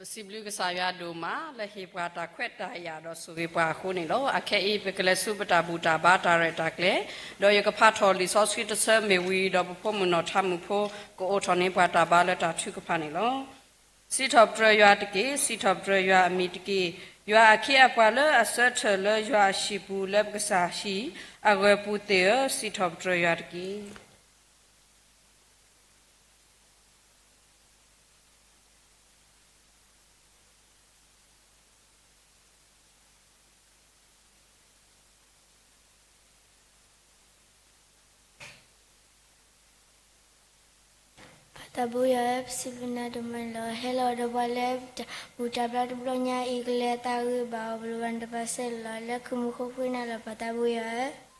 ပစံးဘျုးကစၢ်ယွၤဒိၣ်မး လၢဟ့ၣ်ပှၤတၢ်ခွဲးတၢ်ယာ်ဒီးဆိၣ်ဂ့ၤပှၤအဃိန့ၣ်လီၤ. အခဲအံၤ ပကလဲၤဆူပတၢ်ဘူၣ်တၢ်ဘါတၢ်ရဲၣ်တၢ်ကျဲၤ, ဒီးယကဖးထီၣ်လံာ်စီဆှံတဆၢမ့ၢ်ဝံၤ ဒီးပဖိမုၣ်နီၢ်ထါမုၣ်ဖိ ကအိးထီၣ်န့ၢ်ပှၤတၢ်ဘါလၢတၢ်ထုကဖၣ်န့ၣ်လီၤ. စံးထီၣ်ပတြၢၤယွၤတက့ၢ်, စံးထီၣ်ပတြၢၤယွၤအမံၤတက့ၢ်. ယွၤအခ့အပှၤလၢအဆၢထၢၣ်လၢယွၤအဟံၣ်ပူၤလၢပကစၢ်ဟံၣ်အဂၢၤပူၤသ့ၣ်ဧၢ, စံးထီၣ်ပတြၢၤယွၤတက့ၢ်. ပၢ်သးဘိယွၤဧၢ, ပစံးဘျုးနၤဒိၣ်မးလီၤ. ဟဲလီၤဒီးပှၤလၢပတၢ်ဘူၣ်တၢ်ဘါတဘျီညါအံၤ ကလဲၤသးဂ့ၤဘၣ်အီၤ ပလိၣ်ဘၣ်နတၢ်ပာ်ဆဲးလီၤ. လၢခူၣ်မူခိၣ်ဃ့နၤလီၤ ပၢ်သးဘိယွၤဧၢ.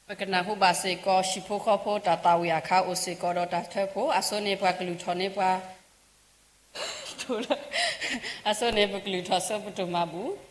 ပကနၢ်ဟူဘၣ်စ့ၢ်ကီး ဟံၣ်ဖိဃီဖိတၢ်သးဝံၣ်အခါ အိၣ်စ့ၢ်ကီးဒီးတၢ်ထၢဖှိၣ်, အဆိန့ၣ်ပှၤကလုၢ်ထီၣ်န့ၢ်ပှၤ အဆိန့ၣ်ပကလုၢ်ထီၣ်ဆူပတိၢ်မၤဘူၣ်.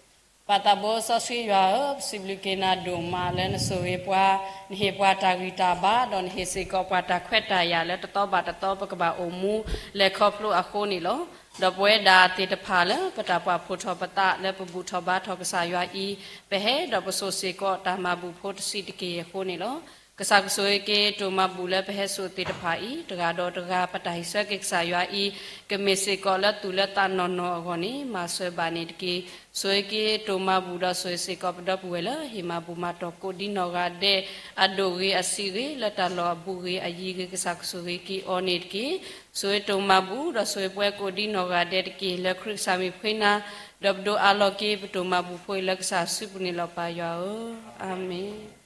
ပၢ်သးဘိစီဆှံယွၤဧၢ, ပစံးဘျုးက့ၤနၤဒိၣ်မးလၢနဆိၣ်ဂ့ၤပှၤ, နဟ့ၣ်ပှၤတၢ်ဂံၢ်တၢ်ဘါ, ဒီးနဟ့ၣ်စ့ၢ်ကီးပှၤတၢ်ခွဲးတၢ်ယာ်လၢတသီဘၣ်တသီ ပကဘၣ်အိၣ်မူလဲၤခီဖျိအဃိန့ၣ်လီၤ. ဒီးပဝဲဒၣ်သ့ၣ်တဖၣ်လၢပတၢ်ပာ်ဖှိၣ်ထီၣ်ပသးလၢပဘူၣ်ထီၣ်ဘါထီၣ်ကစၢ်ယွၤအံၤ, ပဟဲဒီးပဆိၣ်စ့ၢ်ကီးတၢ်မၤဘူၣ်ဖိတဆံးတက့ၢ်အဃိန့ၣ်လီၤ. ကစၢ်ကဆိၣ်ဂ့ၤက့ၤတိၢ်မၤဘူၣ်လၢပဟဲဆိၣ်သ့ၣ်တဖၣ်အံၤ, တဂၤဒီးတဂၤ ပတၢ်ဟံးဆၢက့ၤကစၢ်ယွၤအံၤ, ကမ့ၢ်စ့ၢ်ကီးလၢသူၣ်လၢသးနီၢ်နီၢ်အဂီၢ်န့ၣ် မၤစၢၤဘၣ်န့ၣ်တက့ၢ်. ဆိၣ်ဂ့ၤက့ၤတိၢ်မၤဘူၣ်ဒီးဆိၣ်ဂ့ၤစ့ၢ်ကီးပဒီပုၢ်ဝဲၢ်လၢဟ့ၣ်မၤဘူၣ်မၤတီၢ်ကိးဒံနီၢ်ဂၤဒဲး, အဒိၣ်ဂ့ၤအဆံးဂ့ၤ လၢတၢ်လီၢ်အဘူးဂ့ၤအယံၤဂ့ၤ ကစၢ်ကဆိၣ်ဂ့ၤက့ၤအီၤန့ၣ်တက့ၢ်. ဆိၣ်ဂ့ၤတိၢ်မၤဘူၣ်ဒီးဆိၣ်ဂ့ၤပဝဲကိးဒံနီၢ်ဂၤဒဲးတက့ၢ်. လၢခရံာ်ကစၢ်မံၤပဃ့နၤ, ဒီးပဒိးအးလီၤက့ၤပတိၢ်မၤဘူၣ်ဖိအံၤလၢကစၢ်အစုပူၤန့ၣ်လီၤ ပၢ်ယွၤဧၢ, အၤမ့ၣ်.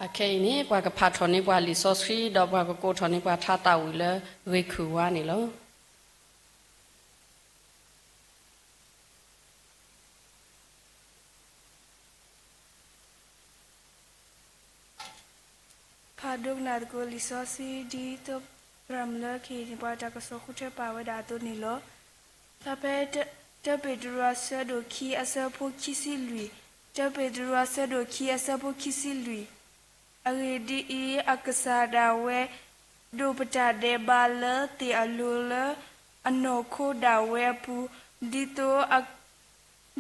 အခဲအံၤန့ၣ် ပှၤကဖးထီၣ်န့ၢ်ပှၤလံာ်စီဆှံ ဒီးပှၤကကိးထီၣ်န့ၢ်ပှၤထါသးဝံၣ်လၢဂ့ၢ်ခုၣ်ဝါန့ၣ်လီၤ. ဖးဒိကနၣ်သကိးလံာ်စီဆှံ ဒ်သိး သရၣ်မုၣ်လၢခံန့ၣ် ပှၤတၢ်ကစီၣ်ဃုထၢပာ်ဝဲဒၣ်အသိးန့ၣ်လီၤ. ဖဲ တၢ တၢပ့းတရူးအဆၢဒိၣ်ခံအဆၢဖိခံဆံလွံၢ်, တၢပ့းတရူးအဆၢဒိၣ်ခံအဆၢဖိခံဆံလွံၢ်, အဂ့ၢ်ဒ်အံၤ, အကစၢ်ဒၣ်ဝဲ ဒိးပတၢ်ဒဲးဘးလၢသ့ၣ်အလိၤလၢအနီၢ်ခိဒၣ်ဝဲအပူၤ, ဒ်သိး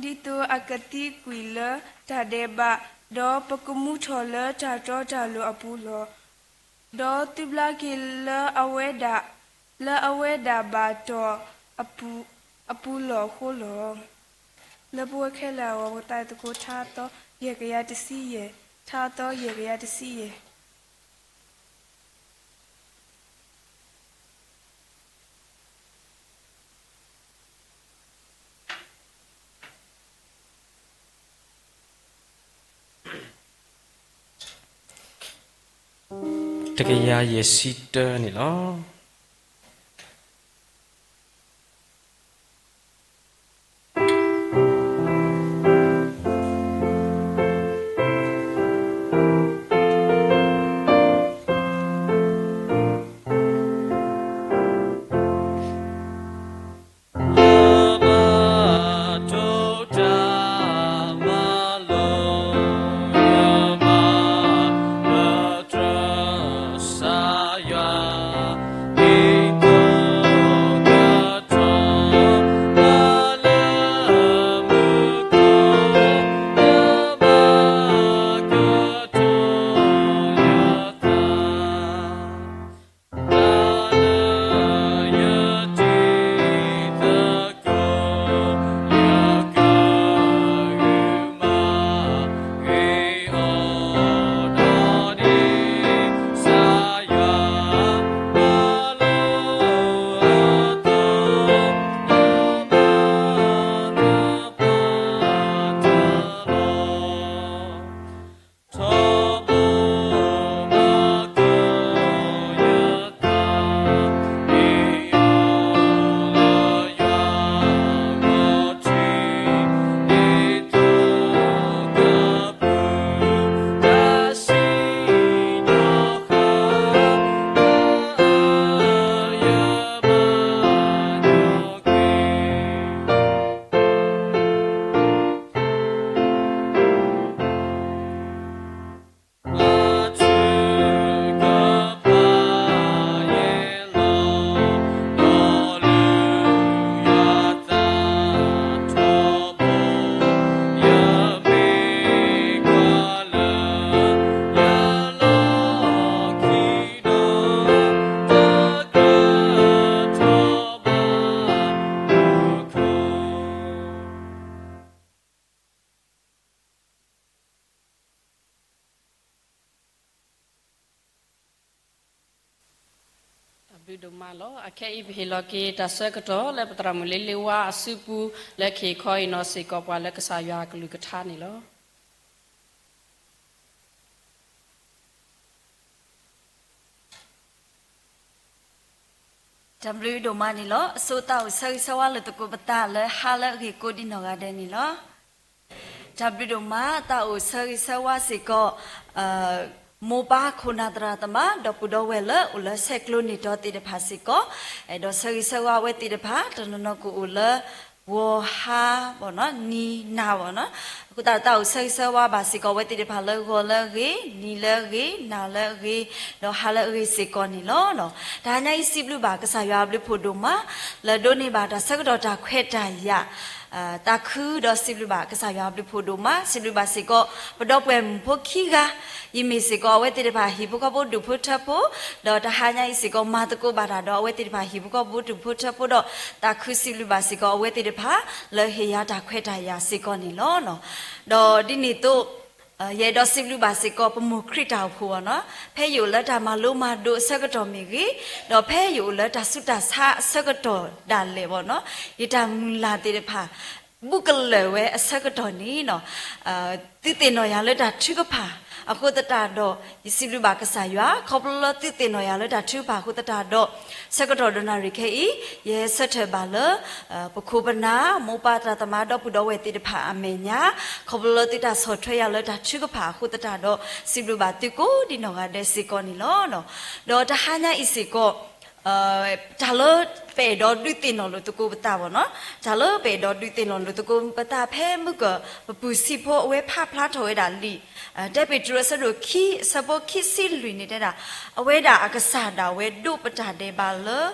ဒ်သိးအကသံကွံာ်လၢတၢ်ဒဲးဘး, ဒီးပကမူထီၣ်လၢတၢ်တီတၢ်လိၤအပူၤလီၤ. ဒီးသုဘျါက့ၤလၢအဝဲဒၣ်, လၢအဝဲဒၣ်ဘၣ်တီၢ်အပူၤလီၢ်အဃိလီၤ. လၢပဝဲခဲလၢာ်အဂီၢ် ပကသးသကိးထါအသီ ယဲၢ်ကယၤတဆံယဲၢ်, ထါအသီယဲၢ်ကယၤတဆံယဲၢ်. တကယၤယဲၢ်ဆံတၢန့ၣ်လီၤ. တၢ်ဘျုးဒိၣ်မးလီၤ. အခဲအံၤပဟ့ၣ်လီၤက့ၤတၢ်ဆၢကတီၢ်လၢပသရၣ်မုၣ်လ့လ့ဝါအစုပူၤ လၢကဟ့ၣ်ခီအံၤနီၤစ့ၢ်ကီးပှၤလၢကစၢ်ယွၤအကလုၢ်ကထါန့ၣ်လီၤ. တၢ်ဘျုးဒိၣ်မးန့ၣ်လီၤ. အဆိသးအိၣ်ဆၢဂ့ၤဆၢဝါလိာ်သကိးပသးလၢဟါလၢအဂ့ၤကိးဒံးနီၢ်ဂၤဒဲးန့ၣ်လီၤ. တၢ်ဘျုးဒိၣ်မး သးအိၣ်ဆၢဂ့ၤဆၢဝါစ့ၢ်ကီး မိၢ်ပၢ်ခိၣ်နၢ်သရၣ်သမါ ဒီပုၢ်ဒီဝဲၢ်လၢအိၣ်လၢဆဲးကျိးန့ၢ်တီၤသ့ၣ်တဖၣ်စ့ၢ်ကီး, ဒီးဆၢဂ့ၤဆၢဝါဝဲသ့ၣ်တဖၣ် တနီၤနီၤကအိၣ်လၢ ဂီၤဟါ ဘၣ်နီၤ နံၤနၤဘၣ်နီၤ, အဃိသတးဒီးသးအိၣ်ဆၢဂ့ၤဆၢဝါဘၣ်စ့ၢ်ကီးဝဲသ့ၣ်တဖၣ်လၢဂီၤလၢအဂ့ၤ, နံၤလၢအဂ့ၤ, နၤလၢအဂ့ၤ, ဒီးဟါလၢအဂ့ၤစ့ၢ်ကီးန့ၣ်လီၤ. တဟါညါအံၤစံးဘျုးဘၣ်ကစၢ်ယွၤအဘျုးဖှိၣ်ဒိၣ်မး လၢဒိးန့ၢ်ဘၣ်တၢ်ဆၢကတီၢ်တၢ်ခွဲးတၢ်ယာ် သးခုဒီးစံးဘျုးဘၣ်ကစၢ်ယွၤအဘျုးဖှိၣ်ဒိၣ်မး, စံးဘျုးဘၣ်စ့ၢ်ကီး ပဒီပုၢ်ဝဲၢ်မုၣ်ဖိခံဂၤ, ယမ့ၢ်စ့ၢ်ကီးအဝဲသ့ၣ်တဖၣ်ဟံၣ်ဖိဃီဖိဒူၣ်ဖိထၢဖိ, ဒီးတဟါညါအံၤစ့ၢ်ကီးမၤသကိးဘၣ်တၢ်ဒီးအဝဲသ့ၣ်တဖၣ်ဟံၣ်ဖိဃီဖိဒူၣ်ဖိထၢဖိဒီး သးခုစံးဘျုးဘၣ်စ့ၢ်ကီးအဝဲသ့ၣ်တဖၣ် လၢဟ့ၣ်ယၤတၢ်ခွဲးတၢ်ယာ်စ့ၢ်ကီးန့ၣ်လီၤ. ဒီးဒ်န့ၣ်အသိး ယအဲၣ်ဒိးစံးဘျုးဘၣ်စ့ၢ်ကီးပမိၢ်ခရံာ်တၢ်အိၣ်ဖှိၣ်ဘၣ်နီၤ, ဖဲယအိၣ်လၢတၢ်မၤလိမၤဒိးအဆၢကတီၢ်မ့ၢ်ဂ့ၤ, ဒီးဖဲယအိၣ်လၢတၢ်ဆူးတၢ်ဆါအဆၢကတီၢ်ဒၣ်လဲာ်ဘၣ်နီၤ, ယတၢ်မုၢ်လၢ်သ့ၣ်တဖၣ် ဘူးကလၢာ်ဝဲအဆၢကတီၢ်န့ၣ်နီၤ, သုသ့ၣ်နီၣ်ယၤလၢတၢ်ထုကဖၣ် အဃိသတးဒီး ယစံးဘျုးဘၣ်ကစၢ်ယွၤ ခီဖျိလၢသုသ့ၣ်နီၣ်ယၤလၢတၢ်ထုကဖၣ်အဃိသတးဒီး ဆၢကတီၢ်ဒိၣ်နၣ်ရံၣ်ခဲအံၤ ယဟဲဆၢထၢၣ်ဘၣ်လၢ ပခိၣ်ပနၢ် မိၢ်ပၢ်တၢ်သမါဒီပုၢ်ဒီဝဲၢ်သ့ၣ်တဖၣ်အမဲာ်ညါ ခီဖျိလၢသုတၢ်ဆီၣ်ထွဲယၤလၢတၢ်ထုကဖၣ်အဃိသတးဒီး စံးဘျုးဘၣ်သုကိးဒံးနီၢ်ဂၤဒဲးစ့ၢ်ကီးန့ၣ်လီၤ. ဒီးတဟါညါအံၤစ့ၢ်ကီး တၢ်လၢပအဲၣ်ဒိးဒုးသ့ၣ်နီၣ်လိာ်သကိးပသးဘၣ်နီၤ, တၢ်လၢပအဲၣ်ဒိးဒုးသ့ၣ်နီၣ်လိာ်သကိးပသး ဖဲမုၢ်ကၢၢ်ပပုၢ်စံးဖိအဝဲဖးဖျါထီၣ်ဝဲဒၣ်လံာ် တၢပ့းတရူးအဆၢဒိၣ်ခံ အဆၢဖိခံဆံလွံၢ်န့ၣ်တဲဒၣ်, အဝဲဒၣ်အကစၢ်ဒၣ်ဝဲဒိးပတၢ်ဒဲးဘးလၢ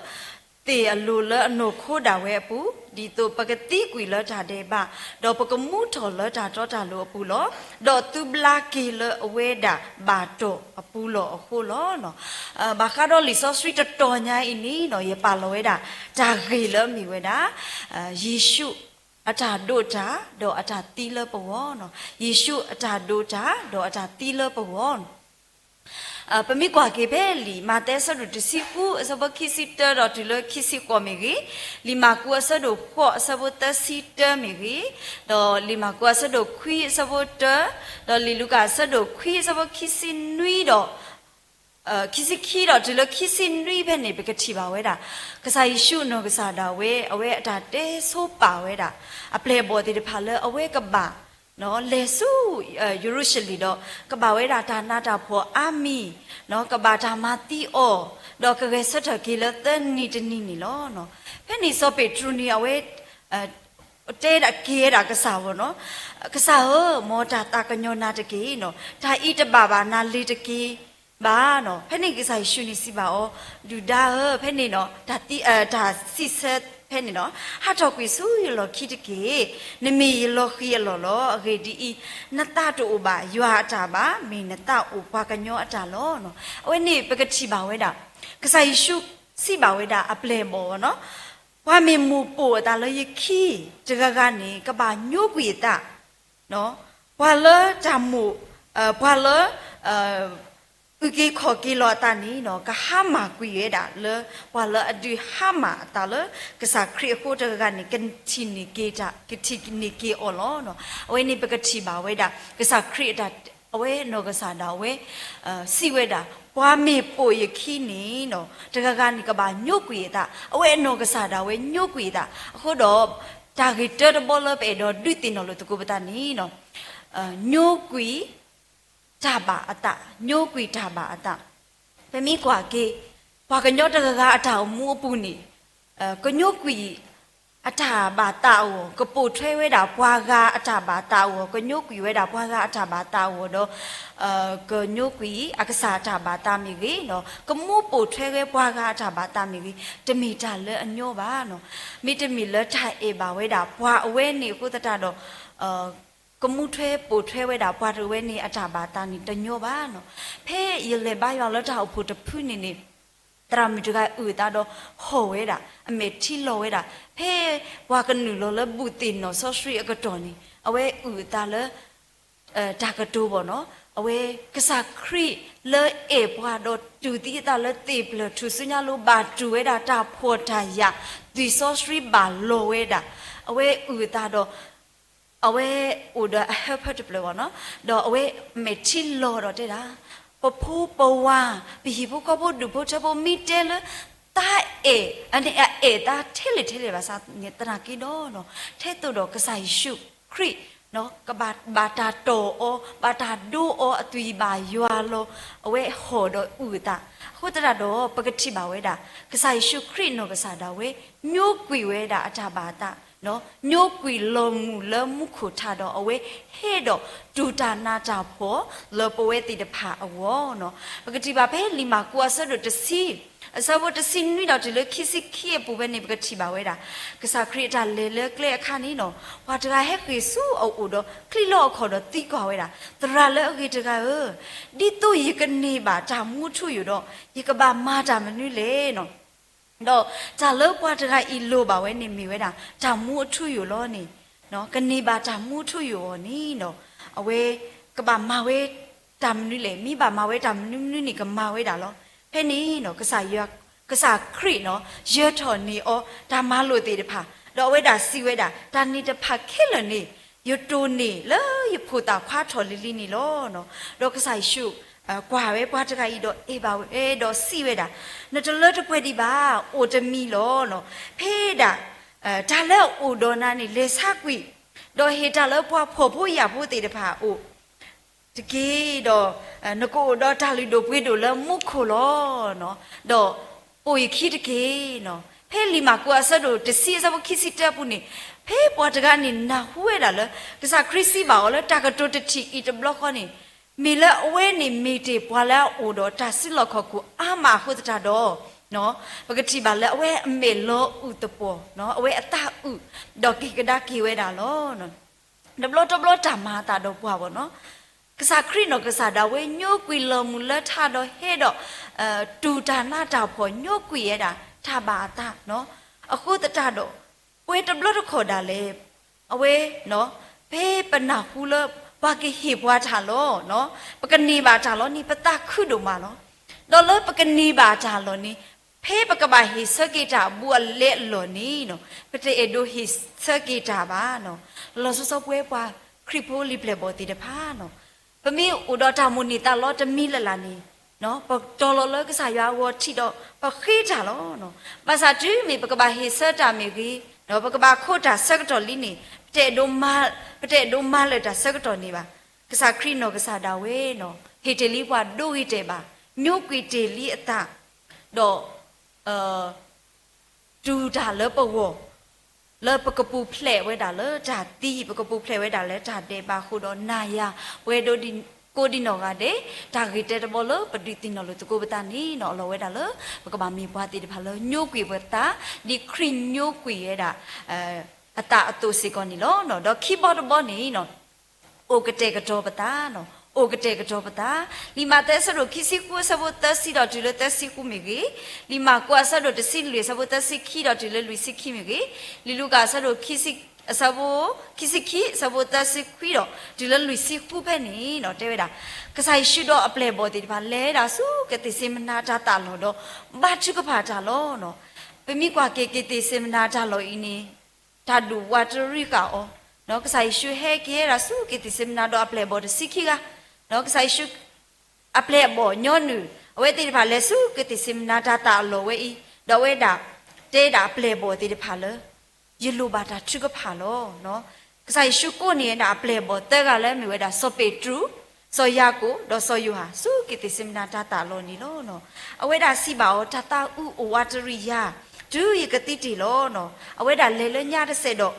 သ့ၣ်အလိၤလၢအနီၢ်ခိဒၣ်ဝဲအပူၤ, ဒ်သိးပကသံကွံာ်လၢတၢ်ဒဲးဘး, ဒီးပကမူထီၣ်လၢတၢ်တီတၢ်လိၤအပူၤလီၤ. ဒီးသုဘျါက့ၤလၢအဝဲဒၣ်ဘၣ်တီၢ်အပူၤလီၤအဃိလီၤ. ဘၣ်ဃးဒီးလံာ်စီဆှံတတီၤညါအံၤန့ၣ်နီၤ ယပာ်လီၤဝဲဒၣ် တၢ်ဂ့ၢ်လၢအမ့ၢ်ဝဲဒၣ် ယ့ၣ်ၡူးအတၢ်ဒိးတၢ် ဒီးအတၢ်သံလၢပဂီၢ်နီၤ, ယ့ၣ်ၡူးအတၢ်ဒိးတၢ် ဒီးအတၢ်သံလၢပဂီၢ် ပမ့ၢ်ကွၢ်က့ၤဖဲလံာ်မးသဲအဆၢဒိၣ်တဆံဃု အဆၢဖိခံဆံတၢဒီးတုၤလၢခံဆံဃိးမ့ၢ်ဂ့ၤ, လံာ်မၢ်ကူးအဆၢဒိၣ်ဃိး အဆၢဖိသၢဆံတၢမ့ၢ်ဂ့ၤ, ဒီးလံာ်မၢ်ကူးအဆၢဒိၣ်ခွံအဆၢဖိတၢ, ဒီးလံာ်လူၤကၣ်အဆၢဒိၣ်ခွံအဆၢဖိခံဆံနွံဒီး ခံဆံခံဒီးတုၤလၢခံဆံနွံဖဲန့ၣ် ပကထံၣ်ဘၣ်ဝဲဒၣ် ကစၢ်ယ့ၣ်ၡူးအနီၢ်ကစၢ်ဒၣ်ဝဲ အဝဲအတၢ်တဲဆိပာ်ဝဲဒၣ် အပျဲၢ်အဘီၣ်သ့ၣ်တဖၣ်လၢအဝဲကဘၣ် လဲၤဆူယရူၤၡလ့ၣ်ဒီး ကဘၣ်ဝဲဒၣ်တၢ်နးတၢ်ဖှီၣ်အါမံၤ, ကဘၣ်တၢ်မၤသံအီၤ, ဒီးကဂဲၤဆၢထၢၣ်က့ၤလၢသၢနံၤတနံၤန့ၣ်လီၤ. ဖဲန့ၣ်စီၤပ့းတရူးန့ၣ် အဝဲ တဲဒၣ်က့ၤဝဲဒၣ်ကစၢ်ဝဲနီၤ, ကစၢ်ဧၢ, မ်တၢ်သးကညီၤနၤတက့ၢ်နီၤ, တၢ်အံၤတဘၣ်ဘၣ်နၤလ့ၤတက့ၢ်ဘၣ်နီၤ. ဖဲန့ၣ်ကစၢ်ယ့ၣ်ၡူးန့ၣ်စံးဘၣ်အီၤ, ဒုၣ်ဒါဧၢ, ဖဲန့ၣ်နီၤ တၢ်သံ တၢ်စံးဆၢဖဲန့ၣ်နီၤ, ဟးထီၣ်ကွံာ်ဆူယလီၢ်ခံတက့ၢ်. နမ့ၢ်ယလီၤဃံၤအလီၢ်လီၤ. အဂ့ၢ်ဒ်အံၤ, နသးတအိၣ်ဘၣ်ယွၤအတၢ်ဘၣ်, မ့ၢ်နသးအိၣ်ပှၤကညီအတၢ်လီၤ. အဝဲန့ၣ်ပကထံၣ်ဘၣ်ဝဲဒၣ် ကစၢ်ယ့ၣ်ၡူးစံးဘၣ်ဝဲဒၣ်အပျဲၢ်အဘီၣ်နီၤ, ပှၤမ့ၢ်မိၣ်ပိာ်အသးလၢယခံတဂၤဂၤန့ၣ် ကဘၣ်ညိကွံာ်အသး ပှၤလၢတၢ်မိၣ်, ပှၤလၢ အုၣ်က့ၤခီၣ်က့ၤလီၤအသးန့ၣ်နီၤ ကဟါမၢ်ကွံာ်ဝဲဒၣ်လၢ ပှၤလၢအဒုးဟါမၢ်အသးလၢ ကစၢ်ခရံာ်အဃိတဂၤဂၤန့ၣ် ကထံၣ်န့ၢ်က့ၤတၢ်, ကထံၣ်န့ၢ်က့ၤအီၤလီၤ. အဝဲန့ၣ်ပကထံၣ်ဘၣ်ဝဲဒၣ် ကစၢ်ခရံာ်အတၢ်, အဝဲနီၢ်ကစၢ်ဒၣ်ဝဲ စံးဝဲဒၣ် ပှၤမ့ၢ်ပိာ်ယခံန့ၣ်နီၤ တဂၤဂၤန့ၣ်ကဘၣ်ညိကွံာ်အသး, အဝဲအနီၢ်ကစၢ်ဒၣ်ဝဲညိကွံာ်အသး, အဃိဒီး တၢ်ဂ့ၢ်တၢတဘီလၢပအဲၣ်ဒိးဒုးသ့ၣ်နီၣ်လိာ်သကိးပသးန့ၣ်နီၤ ညိကွံာ်တၢ်ဘၣ်အသး, ညိကွံာ်တၢ်ဘၣ်အသး. ပမ့ၢ်ကွၢ်က့ၤ ပှၤကညီတဂၤဂၤအတၢ်အိၣ်မူအပူၤန့ၣ် ကညိကွံာ်အတၢ်ဘၣ်သးအဂီၢ်, ကပိာ်ထွဲဝဲဒၣ်ပှၤဂၤအတၢ်ဘၣ်သးအဂီၢ်, ကညိကွံာ်ဝဲဒၣ်ပှၤဂၤအတၢ်ဘၣ်သးအဂီၢ်ဒီး ကညိကွံာ်အကစၢ်အတၢ်ဘၣ်သးမ့ၢ်ဂ့ၤ, ကမူပိာ်ထွဲဝဲပှၤဂၤအတၢ်ဘၣ်သးမ့ၢ်ဂ့ၤ, တမ့ၢ်တၢ်လၢအညီဘၣ်နီၤ. မ့တမ့ၢ်လၢတၢ်အဲၣ်ဘၣ်ဝဲဒၣ်ပှၤအဝဲန့ၣ်အဃိသတးဒီး ကမူထွဲပိာ်ထွဲဝဲဒၣ်ပှၤတဝဲန့ၣ်အတၢ်ဘၣ်သးန့ၣ်တညီဘၣ်နီၤ. ဖဲယလဲၤဘါယွၤလၢတၢ်အိၣ်ဖှိၣ်တဖုန့ၣ်န့ၣ် သရၣ်မုၣ်တဂၤအုၣ်အသးဒီးဟီၣ်ဝဲဒၣ်, အမဲာ်ထံလီၤဝဲဒၣ်, ဖဲပှၤကနုာ်လီၤလၢဘူၣ်သ့ၣ်နီၣ်စီဆှံအကတီၢ်န့ၣ် အဝဲအုၣ်အသးလၢ တၢ်ကတိၤဘၣ်နီၤ, အဝဲကစၢ်ခရံာ်လၢအဲၣ်ပှၤဒီးတူၢ်သံအသးလၢသ့ၣ်ပျၢၤထူၣ်စုညါလိၤ ဘၣ်တူၢ်ဝဲဒၣ်တၢ်ဖှီၣ်တၢ်ယာ်, သွံၣ်စီဆှံဘၣ်လီၤဝဲဒၣ်, အဝဲအုၣ်အသးဒီး အဝဲအိၣ်ဒီးအဟၢဖၢတဖျၢၣ်ဘၣ်နီၤ, ဒီးအဝဲမဲာ်ထံလီၤဒီးတဲဒၣ်, ပဖိပဝၤ ပဟံၣ်ဖိဃီဖိဒူၣ်ဖိထၢဖိမ့ၢ်တဲလၢ သးအဲၣ်, အန့ၣ်အအဲၣ်သးထဲလဲၣ်ထဲလဲၣ်ဘၣ်ဆၣ်န့ၣ် သနာ်က့ဒီး ထဲသိးဒီးကစၢ်ယ့ၣ်ၡူးခရံာ် ကဘၣ်တၢ်တီၢ်အီၤ, ဘၣ်တၢ်ဒိအီၤအသွံၣ်ဘၣ်ယွၤလီၤ, အဝဲဟီၣ်ဒီးအုၣ်အသး, အဃိသတးဒီး ပကထံၣ်ဘၣ်ဝဲဒၣ် ကစၢ်ယ့ၣ်ၡူးခရံာ်နီၢ်ကစၢ်ဒၣ်ဝဲ ညိကွံာ်ဝဲဒၣ်အတၢ်ဘၣ်အသး ညိကွံာ်လီၤမုၢ်လၢမူခိၣ်ထးဒီး အဝဲဟဲဒီးတူၢ်တၢ်နးတၢ်ဖှီၣ်လၢပဝဲသ့ၣ်တဖၣ်အဂီၢ်နီၤ. ပကထံၣ်ဘၣ်ဖဲလံာ်မၢ်ကူးအဆၢဒိၣ်တဆံ, အဆၢဖိတဆံနွံဒီးတုၤလၢခံဆံခံအပူၤဖဲန့ၣ် ပကထံၣ်ဘၣ်ဝဲဒၣ် ကစၢ်ခရံာ်အတၢ်လဲၤလၢကျဲအခါန့ၣ်နီၤ, ပှၤတဂၤဟဲဃ့ၢ်ဆူအအိၣ်ဒီးချံးလီၤအခီၣ်ဒီးသံကွၢ်ဝဲဒၣ်, သရၣ်လၢအဂ့ၤတဂၤဧၢ, ဒ်သိးယကန့ၢ်ဘၣ်တၢ်မူအထူအယိာ်ဒီး ယကဘၣ်မၤတၢ်မနုၤလဲၣ်နီၤ. ဒီးတၢ်လၢပှၤတဂၤအံၤလိၣ်ဘၣ်ဝဲန့ၣ်မ့ၢ်ဝဲဒၣ် တၢ်မူအထူအယိာ်လီၤန့ၣ်, ကန့ၢ်ဘၣ်တၢ်မူအထူအယိာ်အဂီၢ်န့ၣ်ဒီး အဝဲကဘၣ်မၤဝဲတၢ်မနုၤလဲၣ်, မ့ၢ်ဘၣ်မၤဝဲတၢ်မနုၤမနုၤန့ၣ် ကမၤဝဲဒၣ်လီၤ. ဖဲန့ၣ်နီၤ ကစၢ်ယွၤ, ကစၢ်ခရံာ်နီၤ ယၢၤထီၣ်န့ၢ်အီၤ တၢ်မၤလိာ်သ့ၣ်တဖၣ်, ဒီးအဝဲဒၣ်စံးဝဲဒၣ် တၢ်န့ၣ်တဖၣ်ခဲလၢာ်န့ၣ် ယတိၢ်န့ၢ်လၢယဖိသၣ်ခွါထီၣ်လံၤလံၤန့ၣ်လီၤ. ဒီးကစၢ်ယ့ၣ်ၡူး ကွၢ်ဝဲပှၤတဂၤအံၤဒီးအဲၣ်ဘၣ်ဝဲဒီးစံးဝဲဒၣ်, နတလၢတပှဲၤဒံးဘၣ်, အိၣ်တမံၤလီၤ. ဖဲဒၣ် တၢ်လၢအအိၣ်ဒီးနၤန့ၣ် လဲၤဆါကွံာ်, ဒီးဟ့ၣ်တၢ်လၢပှၤဖှီၣ်ဖိယာ်ဖိသ့ၣ်တဖၣ်အအိၣ် တက့ၢ်. ဒီး နကအိၣ်ဒီးတၢ်လုၢ်ဒိၣ်ပှ့ၤဒိၣ်လၢမူခိၣ်လီၤ. ဒီးပိာ်ယခံတက့ၢ်. ဖဲလံာ်မၢ်ကူးအဆၢဒိၣ်တဆံအဆၢဖိခံဆံတၢအပူၤန့ၣ်, ဖဲပှၤတဂၤန့ၣ်နၢ်ဟူဝဲဒၣ်လၢ ကစၢ်ခရံာ်စံးဘၣ်အီၤလၢတၢ်ကတိၤတထံၣ်အံၤတဘျီဃီန့ၣ်, မ့ၢ်လၢအဝဲန့ၣ်မ့ၢ်တ့ၢ်ပှၤလၢအအိၣ်ဒီးတၢ်စုလီၢ်ခီၣ်ခိၣ်အါမးအဃိသတးဒီး ပကထံၣ်ဘၣ်လၢအဝဲအမဲာ်လီၤအုၣ်သပှီၤ, အဝဲအသးအုၣ်, ဒီးက့ၤကဒါက့ၤဝဲဒၣ်လီၤ. တဘျီတဘျီတၢ်မၤအသးဒီးပှၤဘၣ်နီၤ, ကစၢ်ခရံာ်နီၢ်ကစၢ်ဒၣ်ဝဲညိကွံာ်လီၤမုၢ်လၢထးဒီးဟဲဒီး တူၢ်တၢ်နးတၢ်ဖှီၣ်ညိကွံာ်ဝဲဒၣ်တၢ်ဘၣ်အသး, အဃိသတးဒီး ပှဲၤတဘျီတခီၣ်ဒၣ်လဲာ် အဝဲ ဖဲပနၢ်ဟူလၢ ပှၤကဟ့ၣ်ပှၤတၢ်လီၢ်, ပကန့ၢ်ဘၣ်တၢ်လီၢ်န့ၣ် ပသးခုဒိၣ်မးလီၤ. ဒီးလၢပကန့ၢ်ဘၣ်တၢ်လီၢ်န့ၣ် ဖဲပကဘၣ်ဟ့ၣ်ဆၢက့ၤတၢ်အဘူးအလဲအလီၢ်န့ၣ် ပတအဲၣ်ဒိးဟ့ၣ်ဆၢက့ၤတၢ်ဘၣ်. လီၤဆီဆီပဝဲပှၤခရံာ်ဖိလံာ်ပျဲၢ်ဘီၣ်သ့ၣ်တဖၣ် ပမ့ၢ်အိၣ်ဒီးတၢ်မိၣ်န့ၢ်သးလီတမံၤလၢ်လၢ်န့ၣ် ပတီၤလီၤလၢကစၢ်ယွၤအဂီၢ်ထံးဒီး ပဃ့တၢ်လီၤ. ဘၣ်ဆၣ်တုၤမ့ၢ်ပကဘၣ်ဟ့ၣ်ဆၢတၢ်မ့ၢ်ဂ့ၤ, ပကဘၣ်ခိးတၢ်ဆၢကတီၢ်လံန့ၣ် ပတအဲၣ်ဒိးမၤလၢာ်တၢ်ဆၢကတီၢ်န့ၣ်ဘၣ်. ကစၢ်ခရံာ်နီၢ်ကစၢ်ဒၣ်ဝဲ ဟ့ၣ်တ့ၢ်လံပှၤဒိဂ့ၤတဲာ်ဘၣ်, ညိကွံာ်တ့ၢ်လံအသး, ဒီး တူၢ်တၢ်လၢပဂီၢ်, လၢပကပူၤဖျဲးဝဲဒၣ်လၢတၢ်သံ, ပကပူၤဖျဲးဝဲဒၣ်လၢတၢ်ဒဲးဘးအဃိဒီး နၤယၤပဝဲဒၣ်ကိးဒံနီၢ်ဂၤဒဲး တၢ်ဂ့ၢ်တဲတဘီလၢပဒုးသ့ၣ်နီၣ်လိာ်သကိးပသးန့ၣ် အလီၢ်ဝဲဒၣ်လၢ ပကဘၣ်မ့ၢ်ပှၤသ့ၣ်တဖၣ်လၢညိကွံာ်ပသး ဒ်ခရံာ်ညိကွံာ်ဝဲဒၣ် အသးအသိးစ့ၢ်ကီးန့ၣ်လီၤ. ဒီးခံဘီတဘီန့ၣ် အိၣ်ကတဲာ်ကတီၤပသး, အိၣ်ကတဲာ်ကတီၤပသး, လံာ်မးသဲအဆၢဒိၣ်ခံဆံဃုအဆၢဖိသၢဆံဒီးတုၤလၢသၢဆံဃုမ့ၢ်ဂ့ၤ, လံာ်မၢ်ကူးအဆၢဒိၣ်တဆံလွံၢ်အဆၢဖိသၢဆံခံဒီးတုၤလၢလွံၢ်ဆံခံမ့ၢ်ဂ့ၤ, လံာ်လူၤကၣ်အဆၢဒိၣ် အဆၢဖိ ခံဆံခံအဆၢဖိသၢဆံခွံဒီးတုၤလၢလွံၢ်ဆံဃုဖဲန့ၣ် တဲဝဲဒၣ် ကစၢ်ယ့ၣ်ၡူးဒီးအပျဲၢ်အဘီၣ်သ့ၣ်တဖၣ်လဲၤဒၣ်ဆူကသ့ၣ်စ့မနၤတၢ်သးလီၢ်ဒီး ဘါထုကဖၣ်တၢ်လီၤ. ပမ့ၢ်ကွၢ်က့ၤကသ့ၣ်စ့မနၤတၢ်လီၢ်အံၤန့ၣ် တၢ်ဒိၣ်ဝးတရံးဃာ်အီၤ, ကစၢ်ယ့ၣ်ၡူးဟဲက့ၤဟဲဒၣ်ဆူကသ့ၣ်စ့မနၤဒီးအပျဲၢ်အဘီၣ်တဆံခံဂၤ, ကစၢ်ယ့ၣ်ၡူး အပျဲၢ်အဘီၣ်ညီနုၢ် အဝဲသ့ၣ်တဖၣ်လဲၤဆူကသ့ၣ်စ့မနၤတၢ်သးအလီၢ်ဝဲအံၤ, ဒီးအဝဲဒၣ် တဲဒၣ်အပျဲၢ်အဘီၣ်သ့ၣ်တဖၣ်လၢ ယလိၣ်ဘၣ်တၢ်ထုကဖၣ်လီၤ. ကစၢ်ယ့ၣ်ၡူးကိးန့ၢ်ဝဲဒၣ်အပျဲၢ်အဘီၣ်သၢဂၤလၢအမ့ၢ်ဝဲဒၣ် စီၤပ့းတရူး, စီၤယၤကိာ် ဒီးစီၤယိၤဟၣ် ဆူကသ့ၣ်စ့မနၤတၢ်သးအလီၢ်န့ၣ်လီၤ. အဝဲဒၣ်စံးဘၣ်အီၤ တၢ်သးအုးအိၣ်ဝးတရံးယၤ တုၤယကသံတ့ၢ်လီၤ. အဝဲဒၣ်လဲၤလၢညါတစဲးဒီး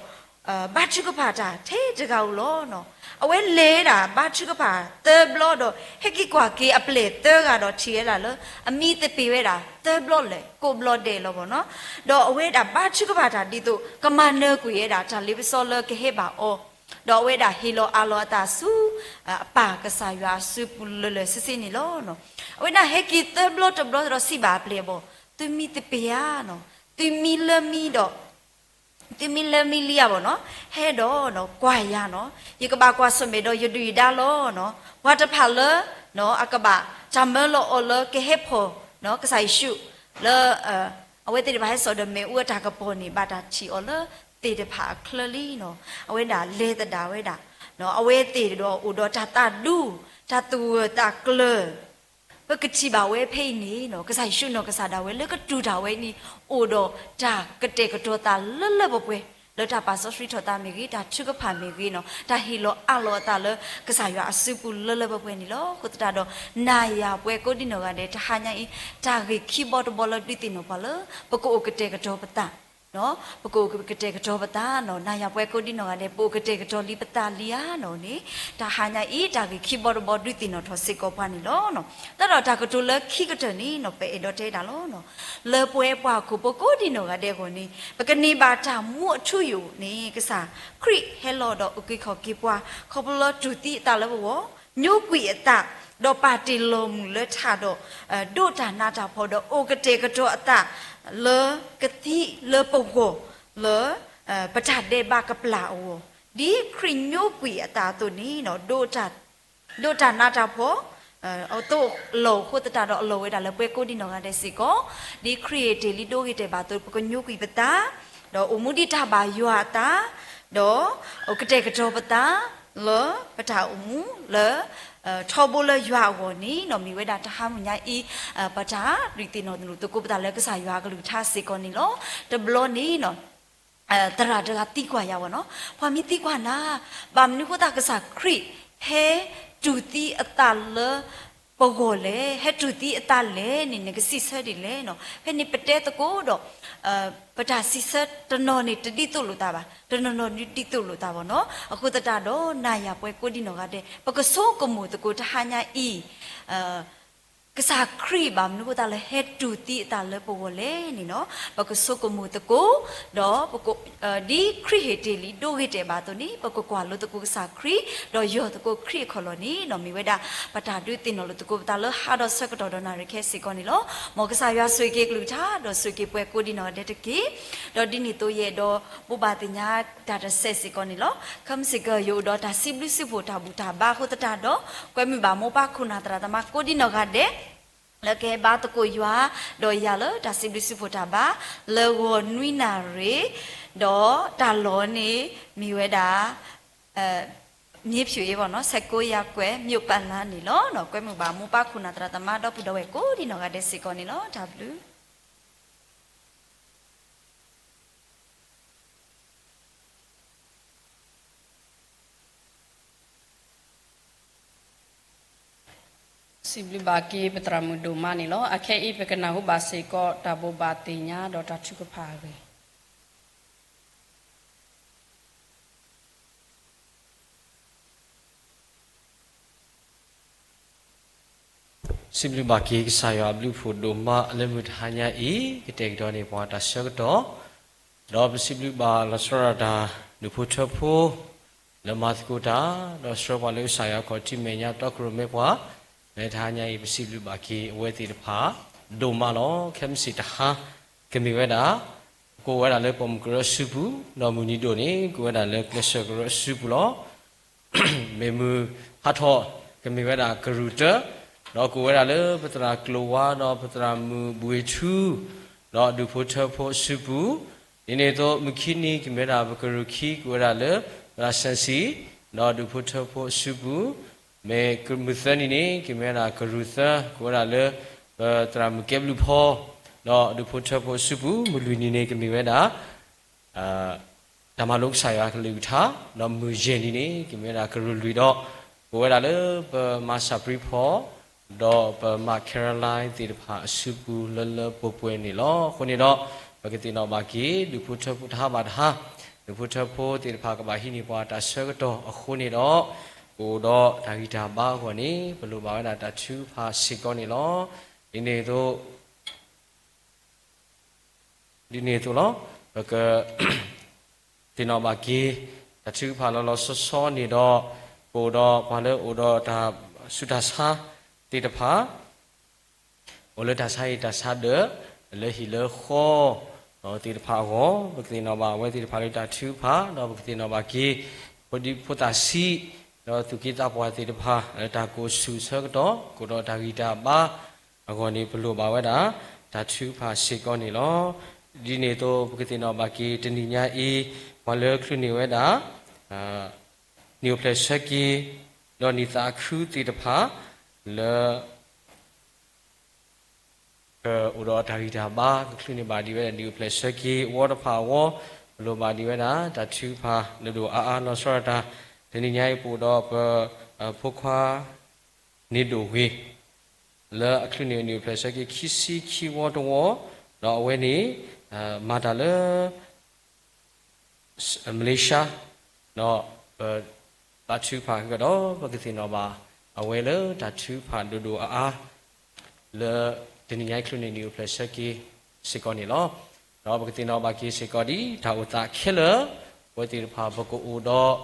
ဘါထုကဖၣ်တၢ်ထဲတဂၤဧိၤလီၤ. အဝဲလဲၤဒၣ်ဘါထုကဖၣ်သၢဘျီဒီး ဟဲက့ၤကွၢ်က့ၤအပျဲၢ်သၢဂၤဒီးထံၣ်ဝဲဒၣ်လၢ အမံသပ့ၤဝဲဒၣ်သၢဘျီလဲၣ် ကိးဘျီဒဲးလီၤဘၣ်နီၤ. ဒီးအဝဲဒၣ်ဘါထုကဖၣ်တၢ်ဒ်သိး ကမၤနၢၤကွံာ်ဝဲဒၣ်တၢ်လ့ပစီလၢကဟဲဘၣ်အီၤ, ဒီးအဝဲဒၣ်ဟ့ၣ်လီၤအးလီၤအသးဆူ အပၢ်ကစၢ်ယွၤအစုပူၤလၢာ်လၢာ်ဆ့ဆ့န့ၣ်လီၤ. အဝဲဒၣ်ဟဲက့ၤသၢဘျီတဘျီဒီးစံးဘၣ်အပျဲၢ်အဘီၣ်, သုမံသပ့ၤဧါနီၤ, သုမံလၢမံဒီး သုမံလၢမံလံဧါဘၣ်နီၤ, ဟဲဒီး ကွၢ်ယၤနီၤ, ယကဘၣ်ကွၢ်ဆၢၣ်မဲာ်ဒီးယဒုၣ်ယဒါလီၤ. ပှၤတဖၣ်လၢ အကဘၣ်တၢ်မၢလီၤအီၤလၢကဟဲဖီၣ် ကစၢ်ယ့ၣ်ၡူး လၢ အဝဲသ့ၣ်တဖၣ်ဟဲစိာ်ဒီးမ့ၣ်အူအတၢ်ကပီၤန့ၣ် ဘၣ်တၢ်ထံၣ်အီၤလၢသ့ၣ်တဖၣ်အချၢလံနီၤ. အဝဲဒၣ်လဲၤသဒၣ်ဝဲဒၣ် အဝဲသ့ၣ်ဒီးအိၣ်ဒီးတၢ်သးဒူ တၢ်သူၣ်ဂၢၢ်သးကျၢၤ ပကထံၣ်ဘၣ်ဝဲဖဲအံၤန့ၣ် ကစၢ်ယ့ၣ်ၡူးနီၢ်ကစၢ်ဒၣ်ဝဲလၢကတူၢ်တၢ်ဝဲန့ၣ် အိၣ်ဒီးတၢ်ကတဲာ်ကတီၤသးလၢလၢပှဲၤပှဲၤ လၢတၢ်ပာ်စီဆှံထီၣ်သးမ့ၢ်ဂ့ၤ တၢ်ထုကဖၣ်မ့ၢ်ဂ့ၤနီၤ တၢ်ဟ့ၣ်လီၤအးလီၤအသးလၢကစၢ်ယွၤအစုပူၤလၢလၢပှဲၤပှဲၤန့ၣ်လီၤ. အဃိသတးဒီး နၤယၤပဝဲကိးဒံနီၢ်ဂၤဒဲး တဟါညါအံၤ တၢ်ဂ့ၢ်ခံဘီတဘီလၢဒုးသ့ၣ်နီၣ်ပှၤလၢ ပကအိၣ်ကတဲာ်ကတီၤပသး ပကအိၣ်ကတဲာ်ကတီၤပသးနီၤ နၤယၤပဝဲကိးဒံနီၢ်ဂၤဒဲး ပအိၣ်ကတဲာ်ကတီၤလံပသးလံဧါနီၤန့ၣ် တၢ်ဟါညါအံၤ တၢ်ဂ့ၢ်ခံဘီတဘီဒုးသ့ၣ်နီၣ်ထီၣ်စ့ၢ်ကီးပှၤန့ၣ်လီၤ. သတးဒီးတၢ်ကတိၤလၢခံကတၢၢ်န့ၣ်နီၤ ပအဲၣ်ဒိးတဲဒၣ်လီၤ. လၢပဝဲပှၤဟီၣ်ခိၣ်ဖိကိးဒံနီၢ်ဂၤဒဲးအဂီၢ်န့ၣ် ပကန့ၢ်ဘၣ်တၢ်မူအထူအယိာ်န့ၣ် ကစၢ်ခရံာ်ဟဲလီၤဒီးအုၣ်က့ၤခီၣ်က့ၤပှၤ ခီဖျိလၢတူၢ်သံအသးလၢပဂီၢ် ညိကွံာ်အသး ဒီးပာ်တ့ၢ်လီၤမုၢ်လၢထးဒီး ဒိးတၢ်နးတၢ်ဖှီၣ်ဒီးအိၣ်ကတဲာ်ကတီၤအသး လၢကသံလၢပဂီၢ် လၢ ပတၢ်ဒဲးဘးကပျၢ်အဂီၢ် ဒ်ခရံာ်ညိကွံာ်အသးအသိးန့ၣ် ဒိးတၢ်နးတၢ်ဖှီၣ် အသိးလီၢ်အဃိသတးဒီးအလီၢ်ဝဲဒၣ်လၢပဝဲကိးဒံနီၢ်ဂၤဒဲးစ့ၢ်ကီး ဒ်ခရံာ်တ့ၢ်လံဒိဂ့ၤတဲာ်ဘၣ်အသိး ပကညိကွံာ်ပသး ဒီးအိၣ်မူဒ်တၢ်ဘၣ်ယွၤအသး ဒီးကတဲာ်ကတီၤပသးလၢပတၢ်အိၣ်မူလၢ ထီဘိလၢယွၤအဂီၢ်န့ၣ် မ့ၢ်ဝဲဒၣ်တဟါမုၢ်ညါအံၤ ပတၢ်ဒုးသ့ၣ်နီၣ်လိာ်သကိးပသးလၢကစၢ်ယွၤအကလုၢ်ကထါစ့ၢ်ကီးန့ၣ်လီၤ. တဘျီန့ၣ် သရၣ်တဂၤသံကွၢ်ယၤဘၣ်နီၤ, ပှၤမ့ၢ်သံကွၢ်နၤ ဘၣ်မနုၤဃိသတးကစၢ်ခရံာ် ဟဲတူၢ်သံအသးလၢပဂီၢ်လဲၣ်, ဟဲတူၢ်သံအသးလဲၣ်န့ၣ် နကစံးဆၢဒ်လဲၣ်နီၤ. ဖဲန့ၣ်ပတဲသကိးဒီး ပတၢ်စံးဆၢတနီၤန့ၣ် တဒ်သိးလိာ်သးဘၣ်, တနီၤနီၤဒ်သိးလိာ်သးဘၣ်နီၤ. အဃိသတးဒီး နၤယၤပှၤကိးဒံနီၢ်ဂၤဒဲး ပကဆိကမိၣ်သကိးတဟါညါအံၤ ကစၢ်ခရံာ်ဘၣ်မနုၤဃိသတးလၢဟဲတူၢ်သံအသးလၢပဂီၢ်လဲၣ်န့ၣ်နီၤ, ပကဆိကမိၣ်သကိး, ဒီး ဒ်ခရံာ်ဟ့ၣ်တ့ၢ်လံ ဒိဂ့ၤတဲာ်ဘၣ်အသိးန့ၣ် ပကကွၢ်လိသကိးကစၢ်ခရံာ် ဒီးယီၢ်သကိးခရံာ်အခီၣ်လီၢ်န့ၣ်နီၤ, မ့ၢ်ဝဲဒၣ် ပတၢ်ဒုးသ့ၣ်နီၣ်လိာ်သကိးပသးလၢဟါဒီးဆၢကတီၢ်ဒီးနၣ်ရံၣ်ခဲစ့ၢ်ကီးန့ၣ်လီၤ. မ်ကစၢ်ယွၤဆိၣ်ဂ့ၤက့ၤကလုၢ်ကထါ ဒီးဆိၣ်ဂ့ၤက့ၤပှၤကိးဒံနီၢ်ဂၤဒဲးတက့ၢ်. ဒီးဒ်န့ၣ်အသိးယအဲၣ်ဒိးဘိးဘၣ်သ့ၣ်ညါတၢ်တစဲးစ့ၢ်ကီးန့ၣ်လီၤ. ခဲမုၢ်ဆ့ၣ်ကီး ယအိၣ်ဒီးတၢ်စံးဘျုးစံးဖှိၣ်တၢ်ဘူၣ်တၢ်ဘါအဃိသတးဒီး ကွဲမုာ်ဘၣ်မိၢ်ပၢ်ခိၣ်နၢ်သရၣ်သမါကိးဒံနီၢ်ဂၤဒဲး လၢကဟဲဘါသကိးယွၤ ဒီးယၤလၢတၢ်စံးဘျုးစံးဖှိၣ်တၢ်ဘါ လၢဂီၤနွံနၣ်ရံၣ်, ဒီးတၢ်လီၢ်န့ၣ် မ့ၢ်ဝဲဒၣ် မ့ၢ်ဖၠူၣ်အ့ဘၣ်နီၤ ဆဲးကိးယၤကွဲး မ့ၢ်ပၢ်လါန့ၣ်လီၤ. ကွဲမုာ်ဘၣ်မိၢ်ပၢ်ခိၣ်နၢ်သရၣ်သမါဒီပုၢ်ဒီဝဲၢ်ကိးဒံနီၢ်ဂၤဒဲးစ့ၢ်ကီးန့ၣ်လီၤ. တၢ်ဘျုး စံးဘျုးဘၣ်က့ၤပသရၣ်မုၣ်ဒိၣ်မးန့ၣ်လီၤ. အခဲအံၤပကနၢ်ဟူဘၣ်စ့ၢ်ကီးတၢ်ဘိးဘၣ်သ့ၣ်ညါဒီးတၢ်ထုကဖၣ်အဂ့ၢ် စံးဘျုးဘၣ်က့ၤကစၢ်ယွၤအဘျုးအဖှိၣ်ဒိၣ်မးလၢမုၢ်တဟါညါအံၤ ကတဲာ်ကတီၤန့ၢ်ပှၤတၢ်ဆၢကတီၢ်, ဒီးပစံးဘျုးဘၣ်လီၤဆီဒၣ်တၢ်ဒုးဖိထၢဖိ လၢမၤသကိးတၢ် ဒီးဆှၢပှၤလၢကစၢ်ယွၤခီၣ်ထံးမဲာ်ညါတီခိၣ်ရိၣ်မဲပှၤ, လၢတဟါညါအံၤ ပစံးဘျုးဘၣ်က့ၤအဝဲသ့ၣ်တဖၣ်ဒိၣ်မးလီၤ. ခဲမုၢ်ဆ့ၣ်တဟါ ကမ့ၢ်ဝဲဒၣ် ကအိၣ်ဝဲဒၣ်လၢပိာ်မုၣ်ကရၢအစုပူၤ, ဒီးမုၢ်နံၤဒိၣ်န့ၣ် ကအိၣ်ဝဲဒၣ်လၢကျဲးစၢးကရၢအစုပူၤလီၤ. မ့ၢ်မုၢ်ဟးထီၣ် ကမ့ၢ်ဝဲဒၣ်ကရူၢ်တၢ, ဒီးကအိၣ်ဝဲဒၣ်လၢပသရၣ်ကျိၤဝါ ဒီးပသရၣ်မုၣ်ဘှ့ၣ်ထူ ဒီးဒုးဖိထၢဖိအစုပူၤ, ဒ်န့ၣ်အသိး မုၢ်ခံနံၤ ကမ့ၢ်ဝဲဒၣ်ပကရူၢ်ခံ ကအိၣ်ဝဲဒၣ်လၢ ပသရၣ်စဲၣ်စံၣ် ဒီးဒုးဖိထၢဖိအစုပူၤ, မ့ၢ်မုၢ်သၢနံၤန့ၣ် ကမ့ၢ်ဝဲဒၣ်ကရူၢ်သၢ ကအိၣ်ဝဲဒၣ်လၢ ပသရၣ်မုၣ်ကဲဘျုးဖီ ဒီးဒုးဖိထၢဖိအစုပူၤ, မုၢ်လွံၢ်နံၤန့ၣ် ကမ့ၢ်ဝဲဒၣ် တၢ်မၤလိကစၢ်ယွၤကလုၢ်ကထါ, ဒီးမုၢ်ယဲၢ်နံၤန့ၣ် ကမ့ၢ်ဝဲဒၣ်ကရူၢ်လွံၢ်ဒီး ကအိၣ်ဝဲဒၣ်လၢပမၤစၢ်ပြံဖီ ဒီးပမၤ Caroline သ့ၣ်တဖၣ်အစုပူၤလၢလၢပှဲၤပှဲၤန့ၣ်လီၤ. အဃိန့ၣ်ဒီး ပကသ့ၣ်နီၣ်ဘၣ်က့ၤ ဒုးဖိထၢဖိတဟါဘၣ်တဟါ, ဒုးဖိထၢဖိသ့ၣ်တဖၣ်ကဘၣ်ဟံးန့ၢ်ပှၤတၢ်ဆၢကတီၢ်အဃိန့ၣ်ဒီး ပအိၣ်ဒီးတၢ်ဂံၢ်တၢ်ဘါအဂီၢ်န့ၣ် ပလိၣ်ဘၣ်ဝဲဒၣ်တၢ်ထုကဖၣ်စ့ၢ်ကီးန့ၣ်လီၤ. ဒ်န့ၣ်အသိး ဒ်န့ၣ်အသိးလီၤ. ပက သ့ၣ်နီၣ်ဘၣ်က့ၤ တၢ်ထုကဖၣ်လီၤလီၤဆီဆီန့ၣ်ဒီး ပအိၣ်ဒီးပှၤလၢအိၣ်ဒီးတၢ်ဆူးတၢ်ဆါသ့ၣ်တဖၣ် အိၣ်လၢတၢ်ဆါဟံၣ်တၢ်ဆါဒၢး လၢဟံၣ်လၢဃီ သ့ၣ်တဖၣ်အဂီၢ် ပကသ့ၣ်နီၣ်ဘၣ်အဝဲသ့ၣ်တဖၣ်လၢတၢ်ထုကဖၣ် ဒီးပကသ့ၣ်နီၣ်ဘၣ်က့ၤ ဖိဒံဖိသၣ်ဆံး ဒီးသူၣ်က့သးပှၢ်သ့ၣ်တဖၣ် လၢတၢ်ကိးဆူၣ်ဆၢကတီၢ် ကအိၣ်ဒီးတၢ်ဂံၢ်တၢ်ဘါ အဂီၢ်န့ၣ် ပလိၣ်ဘၣ်ဝဲဒၣ် တၢ်ထုကဖၣ်စ့ၢ်ကီးန့ၣ်လီၤ. ဒ်န့ၣ်အသိး ပကသ့ၣ်နီၣ်ဘၣ်က့ၤ တနံၤညါအံၤ ပှၤလၢချုးန့ၢ်ဝဲဒၣ် နံၣ်အိၣ်ဖျဲၣ်ဆၢက့ၤ ဒီးနံၣ်သးအခုသ့ၣ်တဖၣ် လၢ ကအိၣ်ဒီးတၢ်ဂံၢ်တၢ်ဘါ ကချုးန့ၢ်ဘၣ်ဒံးဝဲဒၣ် နံၣ်အိၣ်ဖျဲၣ်ဆၢက့ၤ အဝီတဖၣ်အဂီၢ် ပလိၣ်ဘၣ်ဒံးဝဲဒၣ် တၢ်ထုကဖၣ်ဒိၣ်ဒိၣ်အါအါ လီၤဆီဒၣ်တၢ် တနံၤညါအံၤ ပအိၣ်ဒီးပ ဖိခွါ န့ၣ်ဒိၣ်ဂ့ၤ လၢအချုးန့ၢ်နံၣ်အိၣ်ဖျဲၣ်ဆၢက့ၤ ခံဆံခံဝီတဝီ ဒီးအဝဲန့ၣ် မၤတၢ်လၢ မလ့ၡါ ဒီးပ ဘါထုကဖၣ်ကဒီး ပကသ့ၣ်နီၣ်ဘၣ် အဝဲလၢတၢ်ထုကဖၣ်ဒိၣ်ဒိၣ်အါအါ လၢတနံၤညါအံၤချုးန့ၢ်နံၣ်အိၣ်ဖျဲၣ်ဆၢက့ၤစ့ၢ်ကီးန့ၣ်လီၤ. ဒီးပကသ့ၣ်နီၣ်ဘၣ်က့ၤစ့ၢ်ကီးဒ်တၢ်အိၣ်သးခဲလၢာ် အဝဲသ့ၣ်တဖၣ် ပကအိၣ်ဒီး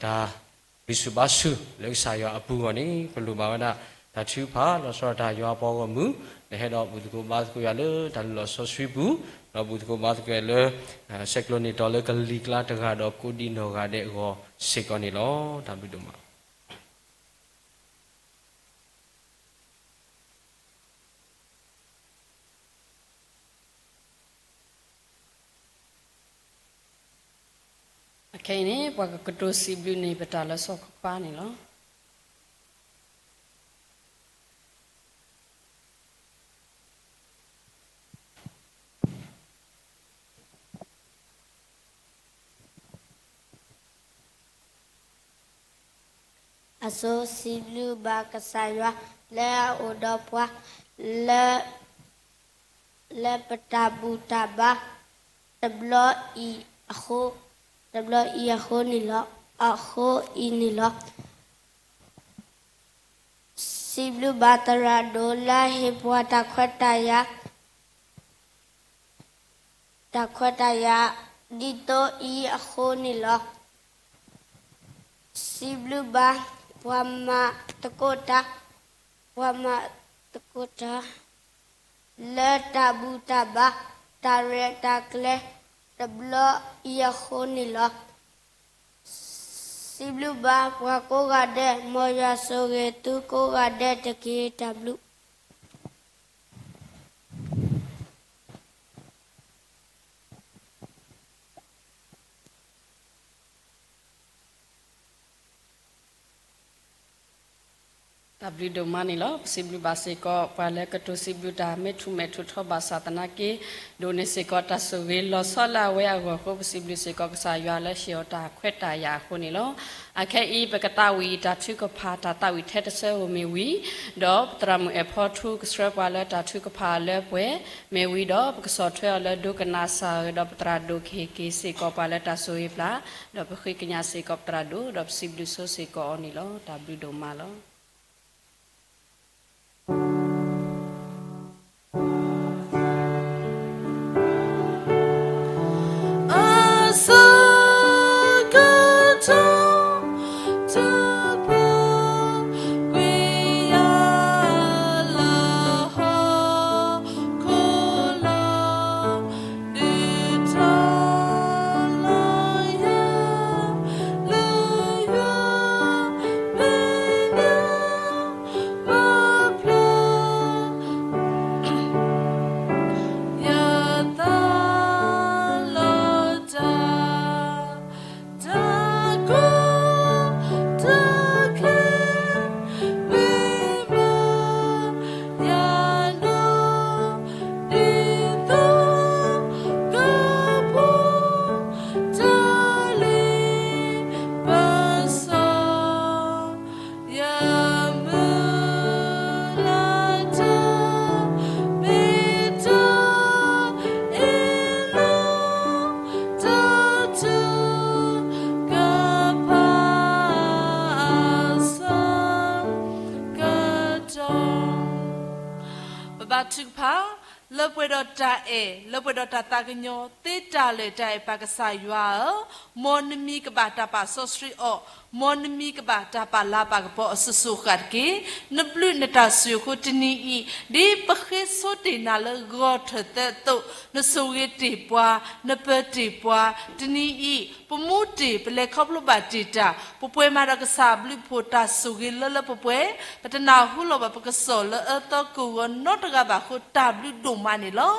တၢ် ဂံၢ်ဆူၣ်ဘါဆူၣ်လၢကစၢ်ယွၤအပူၤအဂီၢ်န့ၣ် ပလိၣ်ဘၣ်ဝဲဒၣ် တၢ်ထုကဖၣ် လီၤဆီဒၣ်တၢ်ယွၤအပှၤဂီၢ်မုၢ် လၢဟဲဒီးဘူၣ်သကိးဘါသကိးယွၤလၢတၢ်လုၢ်လီၢ်စီဆှံပူၤ ဒီးဘူၣ်သကိးဘါသကိးလၢ ဆဲးကျိးန့ၢ်တီၤလၢကလံၤကျါတဂၤဒီးကိးဒံနီၢ်ဂၤဒဲးအဂီၢ်စ့ၢ်ကီးန့ၣ်လီၤ. တၢ်ဘျုးဒိၣ်မး. အ ခဲအံၤန့ၣ် ပှၤကကတိၤစံးဘျုးန့ၢ်ပတၢ်လၢစီၤခိခွါန့ၣ်လီၤ. အစိစံးဘျုးဘၣ်ကစၢ်ယွၤလၢအအိၣ်ဒီးပှၤ လၢ လၢပတၢ်ဘူၣ်တၢ်ဘါ တဘျီအံၤအဃိ, တဘျီအံၤအဃိန့ၣ်လီၤ, အဃိအံၤန့ၣ်လီၤ. စံးဘျုးဘၣ်သရၣ်ဒိၣ်လၢအဟ့ၣ်ပှၤတၢ်ခွဲးတၢ်ယာ် တၢ်ခွဲးတၢ်ယာ် ဒ်သိးအံၤအဃိန့ၣ်လီၤ. စံးဘျုးဘၣ်ပှၤမၤသကိးတၢ်, ပှၤမၤသကိးတၢ် လၢတၢ်ဘူၣ်တၢ်ဘါ တၢ်ရဲၣ်တၢ်ကျဲၤ တဘျီအံၤအဃိန့ၣ်လီၤ. စံးဘျုးဘၣ်ပှၤကိးဂၤဒဲး, မ်ယွၤဆိၣ်ဂ့ၤသုကိးဂၤဒဲးတက့ၢ်. တၢ်ဘျုး တၢ်ဘျုးဒိၣ်မးန့ၣ်လီၤ. ပစံးဘျုးဘၣ်စ့ၢ်ကီး ပှၤလၢကတိၤစံးဘျုးတၢ် မ့ၢ်ထူၣ်မဲာ်ထူၣ်ထီဘၣ်ဆၣ်သနာ်က့ ဒိးန့ၢ်စ့ၢ်ကီးတၢ်ဆိၣ်ဂ့ၤလီၤဆီလၢအဝဲအဂီၢ်အဃိ ပစံးဘျုးစ့ၢ်ကီးကစၢ်ယွၤလၢဟ့ၣ်အီၤတၢ်ခွဲးတၢ်ယာ်အဃိန့ၣ်လီၤ. အခဲအံၤ ပကသးဝံၣ်တၢ်ထုကဖၣ် တၢ်သးဝံၣ်ထဲတဆၢဧိၤမ့ၢ်ဝံၤ ဒီးပသရၣ်မုၣ်အဲၣ်ဖီထူ ကဆှၢပှၤလၢတၢ်ထုကဖၣ်လၢပှဲၤမ့ၢ်ဝံၤဒီး ပကဆီၣ်ထွဲအီၤလၢဒိကနၣ်စၢ်ဧၢ ဒီးပသရၣ်ဒိၣ်ကဟ့ၣ်က့ၤစ့ၢ်ကီးပှၤလၢတၢ်ဆိၣ်ဂ့ၤပျၢ် ဒီးပဃ့ကညးစ့ၢ်ကီးပသရၣ်ဒိၣ် ဒီးပစံးဘျုးဆိစ့ၢ်ကီးအီၤန့ၣ်လီၤ. တၢ်ဘျုးဒိၣ်မးလီၤ. ပဘါထုကဖၣ်, လၢပှဲၤဒီးတၢ်အဲၣ်, လၢပှဲၤဒီးတၢ်သးကညီၤသ့တၢ်လၢာ် တၢ်အဲၣ်ပၢ်ကစၢ်ယွၤဧၢ, မ်နမံၤကဘၣ်တၢ်ပာ်စီဆှံအီၤ, မ်နမံၤကဘၣ်တၢ်ပာ်လၤပာ်ကပီၤအစိၤစိၤအဃၣ်တက့ၢ်. နဘျုးနတၢ်ဆိၣ်ဂ့ၤအဃိ တနံၤအံၤ ဒ်ပဃ့ဆိတ့ၢ်နၤလၢဂီၤထၢၣ်သၢအသိး, နဆိၣ်ဂ့ၤတ့ၢ်ပှၤ, နပၢတ့ၢ်ပှၤ, တနံၤအံၤ ပမူတ့ၢ် ပလဲၤခီဖျိဘၣ်တ့ၢ်တၢ်, ပပှဲၤမးဒီးကစၢ်အဘျုးအဖှိၣ်တၢ်ဆိၣ်ဂ့ၤလၢလၢပှဲၤပှဲၤ, ပတနၢ်ဟူလီၤဘၣ်ပကစီၣ်လၢအၢသီကိၢ်ဂီၤနီတဂၤဘၣ်အဃိ တၢ်ဘျုးဒိၣ်မးန့ၣ်လီၤ.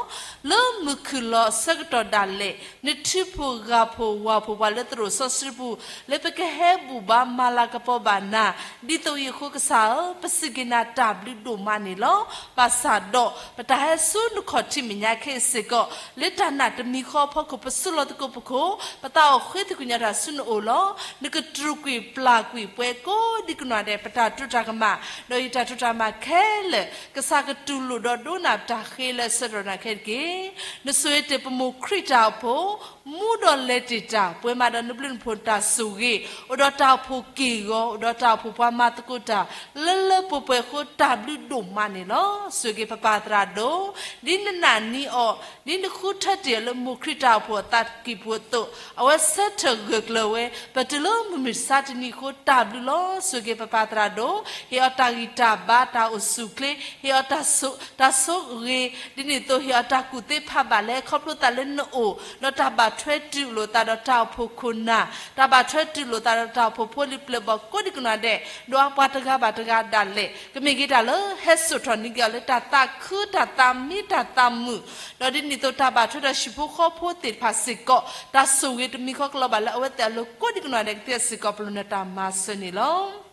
လၢမုၢ်ခုၣ်လီၤအဆၢကတီၢ်ဒၣ်လဲာ် နထံဖိဂၤဖိဝၤဖိပှၤလၢသရိာ်စီဆှံပူၤ လၢပကဟဲဘူၣ်ဘါမၤလၤကပီၤဘၣ်နၤ, ဒ်သိးအံၤအဃိကစၢ်ဧၢ, ပစံးက့ၤနၤတၢ်ဘျုးဒိၣ်မးန့ၣ်လီၤ. ဘၣ်ဆၣ်ဒီး ပတၢ်ဟဲဆူနခီၣ်ထံးမဲာ်ညါခဲအံၤစ့ၢ်ကီး လၢတၢ်နာ်တမံၤဃီအဖီခိၣ် ပစုလီၤသကိးပခိၣ်, ပသးအိၣ်ဃ့သကွံာ်ညါတၢ်ဆူနအိၣ်လီၤ. နကတြူာ်ကွံာ်ပျၢ်ကွံာ်ပှၤကိးဒံကနီၢ်ဒဲး ပတၢ်တိာ်တၢ်ကမၣ်, ဒီးယတၢ်တိာ်တၢ်ကမၣ်ခဲလၢာ် ကစၢ်ကတူၢ်လိာ်ဒီးဒိကနၣ်ပတၢ်ဃ့လၢအဆၢကတီၢ်နၤခဲတက့ၢ်. နဆိၣ်ဂ့ၤတ့ၢ်ပမိၢ်ခရံာ်တၢ်အိၣ်ဖှိၣ်, မူဒီးလဲၤတ့ၢ်တၢ်, ပှဲၤမးဒီးနဘျုးနဖှိၣ်တၢ်ဆိၣ်ဂ့ၤ, အိၣ်ဒီးတၢ်အိၣ်ဖှိၣ်က့ၢ်ဂီၤ, အိၣ်ဒီးတၢ်အိၣ်ဖှိၣ်ပှၤမၤသကိးတၢ် လၢလၢပှဲၤပှဲၤအဃိ တၢ်ဘျုးဒိၣ်မးန့ၣ်လီၤ. ဆိၣ်ဂ့ၤပပၢ်သရၣ်ဒိၣ်, ဒ်နနာ်န့ၢ်အီၤ, ဒ်နဃုထၢတ့ၢ်အီၤလၢမိၢ်ခရံာ်တၢ်အိၣ်ဖှိၣ်အသးကံၢ်ပူၤအသိး, အဝဲဆၢထၢၣ်ဂၢၢ်ကျၢၤဝဲ ပတုၤလၢမုၢ်မဆါတနံၤအဃိ တၢ်ဘျုးလီၤ. ဆိၣ်ဂ့ၤပပၢ်သရၣ်ဒိၣ်, ဟ့ၣ်အီၤတၢ်ဂံၢ်တၢ်ဘါ တၢ်အိၣ်ဆူၣ်အိၣ်ချ့, ဟ့ၣ်အီၤတၢ်ဆိၣ်ဂ့ၤ, ဒ်န့ၣ်အသိး ဟ့ၣ်အီၤတၢ်ကူၣ်သ့ဖးဘၣ်လၢ ခီဖျိသးလၢနအိၣ်, ဒီးတၢ်ဘၣ်ထွဲတူၢ်လိာ်သးဒီးတၢ်အိၣ်ဖှိၣ်ခိၣ်နၢ်, တၢ်ဘၣ်ထွဲတူၢ်လိာ်သးဒီးတၢ်အိၣ်ဖှိၣ် ပတၢ်အိၣ်ဖှိၣ်ဖိလံၤပျဲၢ်ဘီၣ်ကိးဒံကနီၢ်ဒဲး ဒွးပှၤတဂၤဘၣ်တဂၤဒၣ်လဲာ် ကမ့ၢ်က့ၤတၢ်လၢဟဲစိာ်ထီၣ်န့ၢ်က့ၤအီၤလၢတၢ်သးခုတၢ်သးမံတၢ်သးမုာ်, ဒီးဒ်န့ၣ်အသိးတၢ်ဘၣ်ထွဲဒီးဟံၣ်ဖိဃီဖိသ့ၣ်တဖၣ်စ့ၢ်ကီး တၢ်ဆိၣ်ဂ့ၤတမံၤဃီကလီၤဘၣ်လၢအဝဲသ့ၣ်အလိၤကိးဒံကနီၢ်ဒဲးကသ့စ့ၢ်ကီး ပလိၣ်နတၢ်မၤစၢၤန့ၣ်လီၤ.